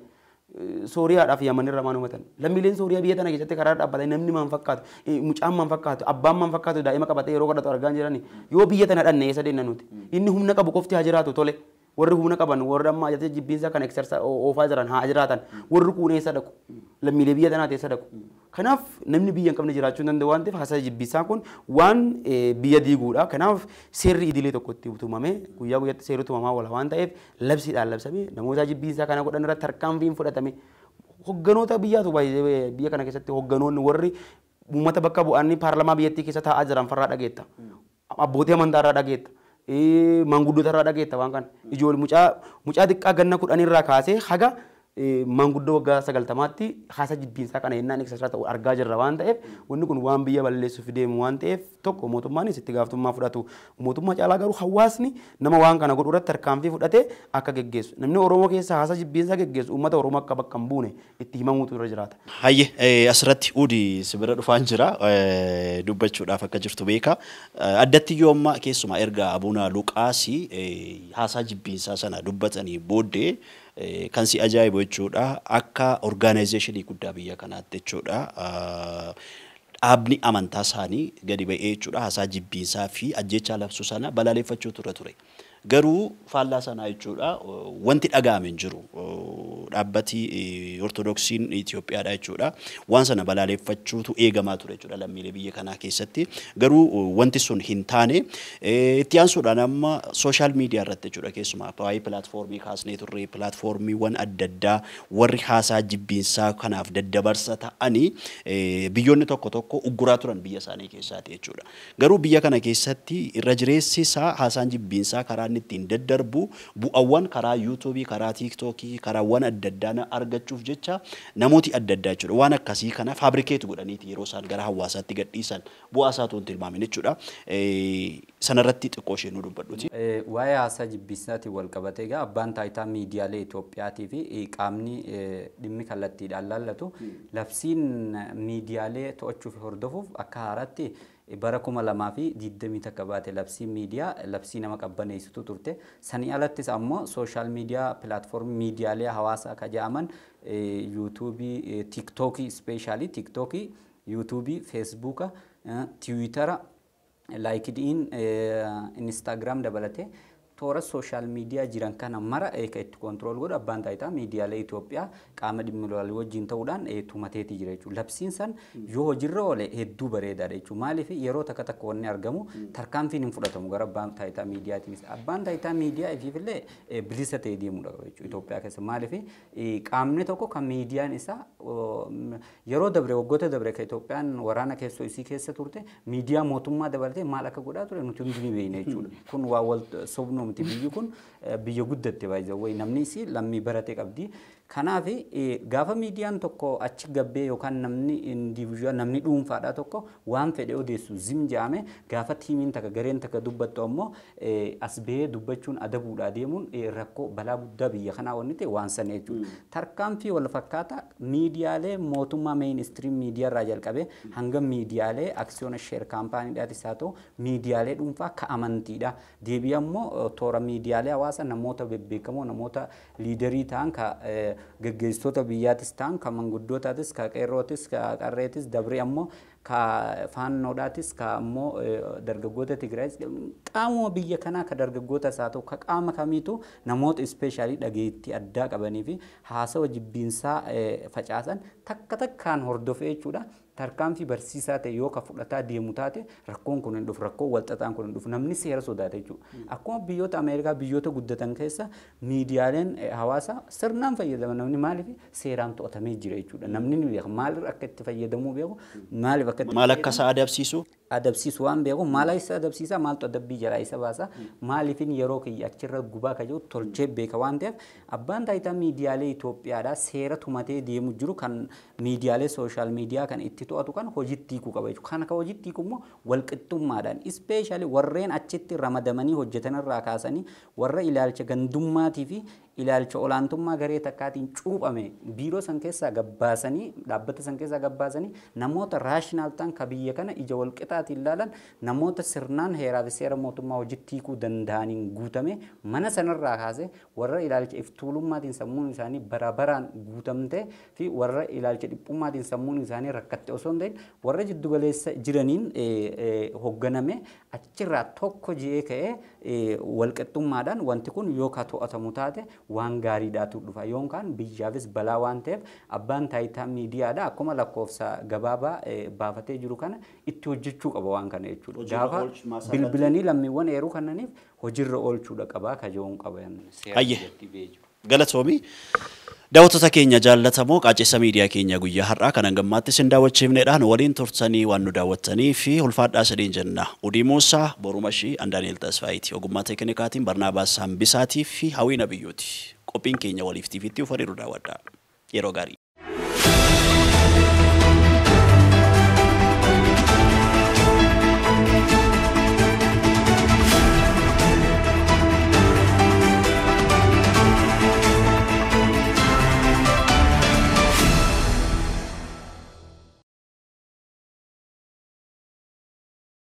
Sooriyaadhaaf Yamanirra maan hubatan lammiileen Sooriyaa biyya tana keessatti karaa dhaabbatanii namni maan fakkaatu mucaan maan fakkaatu abbaan maan fakkaatu daa'ima qabatee yeroo kadhatu argaa jirani yoo biyya tana dhanne eessa deemna nuti inni humna qabu qofti haa jiraatu tole warri humna qaban warri amma ajaja jibbiinsa kana exercise oofaa jiran haa jiraatan warri kuun eessa dhaqu lammiilee biyya tanaati eessa dhaqu kanaaf namni biyya hin qabne jiraachuu hin danda'u waan ta'eef haasaa jibbiinsaa kun waan biyya diiguudha kanaaf seerri idilee tokko itti tumame guyyaa guyyaatti seerri tumamaa oola waan ta'eef labsiidhaan labsamee namoota jibbiinsaa kana godhan irratti tarkaanfiin fudhatame hogganoota biyyaatu baay'ee biyya kana keessatti hogganoonni warri uummata bakka bu'anii paarlamaa biyyattii keessa taa'aa jiran farraa dhageetta abbootii amantaa irraa dhageetta maanguddoota irraa dhageetta waan kana ijoollee mucaa xiqqaa ganna 10 irraa kaasee haga maanguddoo waggaa 90tti haasa jibbiinsaa kana yennaan exercise ta'u argaa jirra waan ta'eef wanni kun waan biyya balleessuuf deemu waan ta'eef tokko mootummaanis itti gaafatamummaa fudhatu mootummaa caalaa garuu hawaasni nama waan kana godhu irratti tarkaanfii fudhatee akka geggeessu namni Oromoo keessa haasa jibbiinsaa geggeessu uummata Oromoo akka bakka hin buune itti himamuutu irra jiraata. Hayyee asirratti Uudi sibira dhufaan jira dubbachuudhaaf akka jirtu beeka. Addatti yoo amma keessumaa erga Abuuna Luqaasii haasaa jibbiinsaa sana dubbatanii booddee kan si ajaa'ibu jechuudha akka organization guddaa biyya kanaatti jechuudha. Dhaabni amantaa isaanii gadi ba'ee jechuudha haasaa jibbiinsaa fi ajjechaa labsuu sana balaaleffachuu ture ture. Garuu faallaa sanaa jechuudha wanti dhaga'ame hin jiru. Dhaabbati Ortodoksiin Itoophiyaadha jechuudha. Waan sana balaaleffachuutu eegamaa ture jechuudha lammiilee biyya kanaa keessatti. Garuu wanti sun hin taane itti aansuudhaan amma social media irratti jechuudha keessumaa waa'ee platform kaasnee turre platformiiwwan adda addaa warri haasaa jibbiinsaa kanaaf daddabarsa ta'anii biyyoonni tokko tokko ugguraa turan biyya isaanii keessaati jechuudha. Garuu biyya kana keessatti irra jireessi isaa haasaan jibbiinsaa karaa inni ittiin daddarbu bu'aawwan karaa yuutuubii, karaa tiiktookii, karaawwan adda addaa argachuuf jecha namooti adda addaa jechuudha. Waan akkasii kana fabricate godhaniiti yeroo isaan gara hawaasaatti gadhiisan bu'aa isaatu hin tilmaamin jechuudha. Sanarratti xiqqoo ishee nu dubbadhuti. Waa'ee haasaa jibbiinsaatiin wal qabatee egaa abbaan taayitaa miidiyaalee Itoophiyaatii fi qaamni dhimmi kallattiidhaan laallatu labsiin miidiyaalee to'achuu fi hordofuuf akka haaraatti bara 2021 baate labsiin miidiyaa labsii nama qabbaneessitu turte. Sanii alattis ammoo social media platform miidiyaalee hawaasaa ka jedhaman yuutuubii, tiiktookii, especially tiiktookii, yuutuubii, feesbuuka, tiwiitara, LinkedIn, Instagram dabalatee toora social media jiran kana mara kan itti control godhu abbaan taayitaa miidiyaalee Itoophiyaa qaama dhimmi ilaalu wajjin ta'uudhaan tumateetii jira jechuudha. Labsiin san yoo hojiirra oole hedduu bareedaadha jechuudha. Maaliif yeroo takka takka wanni argamu tarkaanfiin hin fudhatamu gara abbaan taayitaa miidiyaatiinis. Abbaan taayitaa miidiyaa ifiifillee bilisa ta'ee deemuudha qaba jechuudha Itoophiyaa keessa. Maaliif qaamni tokko kan miidiyaan isaa yeroo dabre waggoota dabre kan Itoophiyaan waraana keessoo isii keessa turte miidiyaa mootummaa dabalatee maal akka godhaa ture nuti hundi ni beekna jechuudha. Kun waa wal sobnuu miti biyyi kun biyya guddatte baay'ee namni isii lammii barate qabdi. Kanaaf gaafa miidiyaan tokko achi gabbee yookaan namni individual namni dhuunfaadhaa tokko waan fedhe odeessu zim jedhame gaafa tiimiin takka gareen takka dubbattu ammoo as bahee dubbachuun adabuudhaa deemuun rakkoo balaa guddaa biyya kanaa wanni ta'e waan sana jechuudha. Tarkaanfii wal fakkaataa miidiyaalee mootummaa mainstream miidiyaa irraa jalqabee hanga miidiyaalee aksiyoona share kaampaaniidhaatis haa ta'u miidiyaalee dhuunfaa ka amantiidha. Deebii ammoo toora miidiyaalee hawaasa namoota bebbeekamoo namoota liidarii ta'an ka geggeessitoota biyyaatis ta'an ka manguddootaatis ka qeerrootis ka qarreetis dabree ammoo ka faannoodhaatis ka ammoo dargaggoota Tigraayis qaamuma biyya kanaa ka dargaggootas haa ta'u ka qaama kamiitu namoota ispeeshaalii dhageettii addaa qabanii fi haasawa jibbiinsaa facaasan takka takkaan hordofee jechuudha. Tarkaanfii barsiisaa ta'e yoo ka fudhataa deemu taate rakkoon kun hin dhufu, rakkoon walxaxaan kun hin dhufu, namni seera sodaata jechuudha. Akkuma biyyoota Ameerikaa biyyoota guddatan keessa miidiyaaleen hawaasaa sirnaan fayyadama namni maaliif seeraan to'atamee jira jechuudha. Namni ni beeka maaliif akka itti fayyadamuu beeku maaliif akka Maal akka isa adabsiisu? Adabsiisu waan beeku maal isa adabsiisa maaltu adabbii jalaa isa baasa maaliifin yeroo kiyya achirra gubaa ka jiru tolchee beeka waan ta'eef abbaan taayitaa miidiyaalee Itoophiyaadhaa seera tumatee deemu jiru kan miidiyaalee sooshaal miidiyaa kan itti to'atu kan hojiitti hiikuu qaba jechuudha. Kana ka hojiitti hiiku immoo walqixxummaadhaan ispeeshaalii warreen achitti ramadamanii hojjetan irraa kaasanii warra ilaalcha gandummaatii fi ilaalcha olaantummaa garee takkaatiin cuuphame biiroo san keessaa gabbaasanii dhaabbata san keessaa gabbaasanii namoota raashinaal ta'an ka biyya kana ija walqixaatiin ilaalan namoota sirnaan heeraa fi seera mootummaa hojiitti hiikuu danda'aniin guutame mana sanarraa kaasee warra ilaalcha iftuulummaatiin sammuun isaanii bara baraan guutamte fi warra ilaalcha dhiphummaatiin sammuun isaanii rakkatte osoo hin ta'in warra jiddugaleessa jiraniin hoogganame achirraa tokko ji'ee ka'ee walqixxummaadhaan wanti kun yoo ka to'atamu taate waan gaariidhaatu dhufa yookaan biyyaafis balaa waan ta'eef abbaan taayitaa miidiyaadha akkuma lakkoofsa gabaabaa baafatee jiru kana itti hojjechuu qaba waan kana jechuudha. Gaafa bilbilanii lammiiwwan eeruu kannaniif hojiirra oolchuudha qabaa kajoon qaba. Hayyee galatoomi. Daawwattoota keenya jaallatamoo qaacessa miidiyaa keenya guyyaa har'aa kan hangammaatti isin daawwachiifnedhaan waliin turtanii waan nu daawwattanii fi ulfaadhaa sadiin jenna. Udii Muusaa, Borumashii, Andaani'el Tasfaayiiti. Ogummaa teeknikaatiin Barnaabaas Hambisaatii fi Hawwiina Biyyooti. Qophiin keenya waliif tiiviitti ufariiru daawwadhaa. Yeroo gaarii.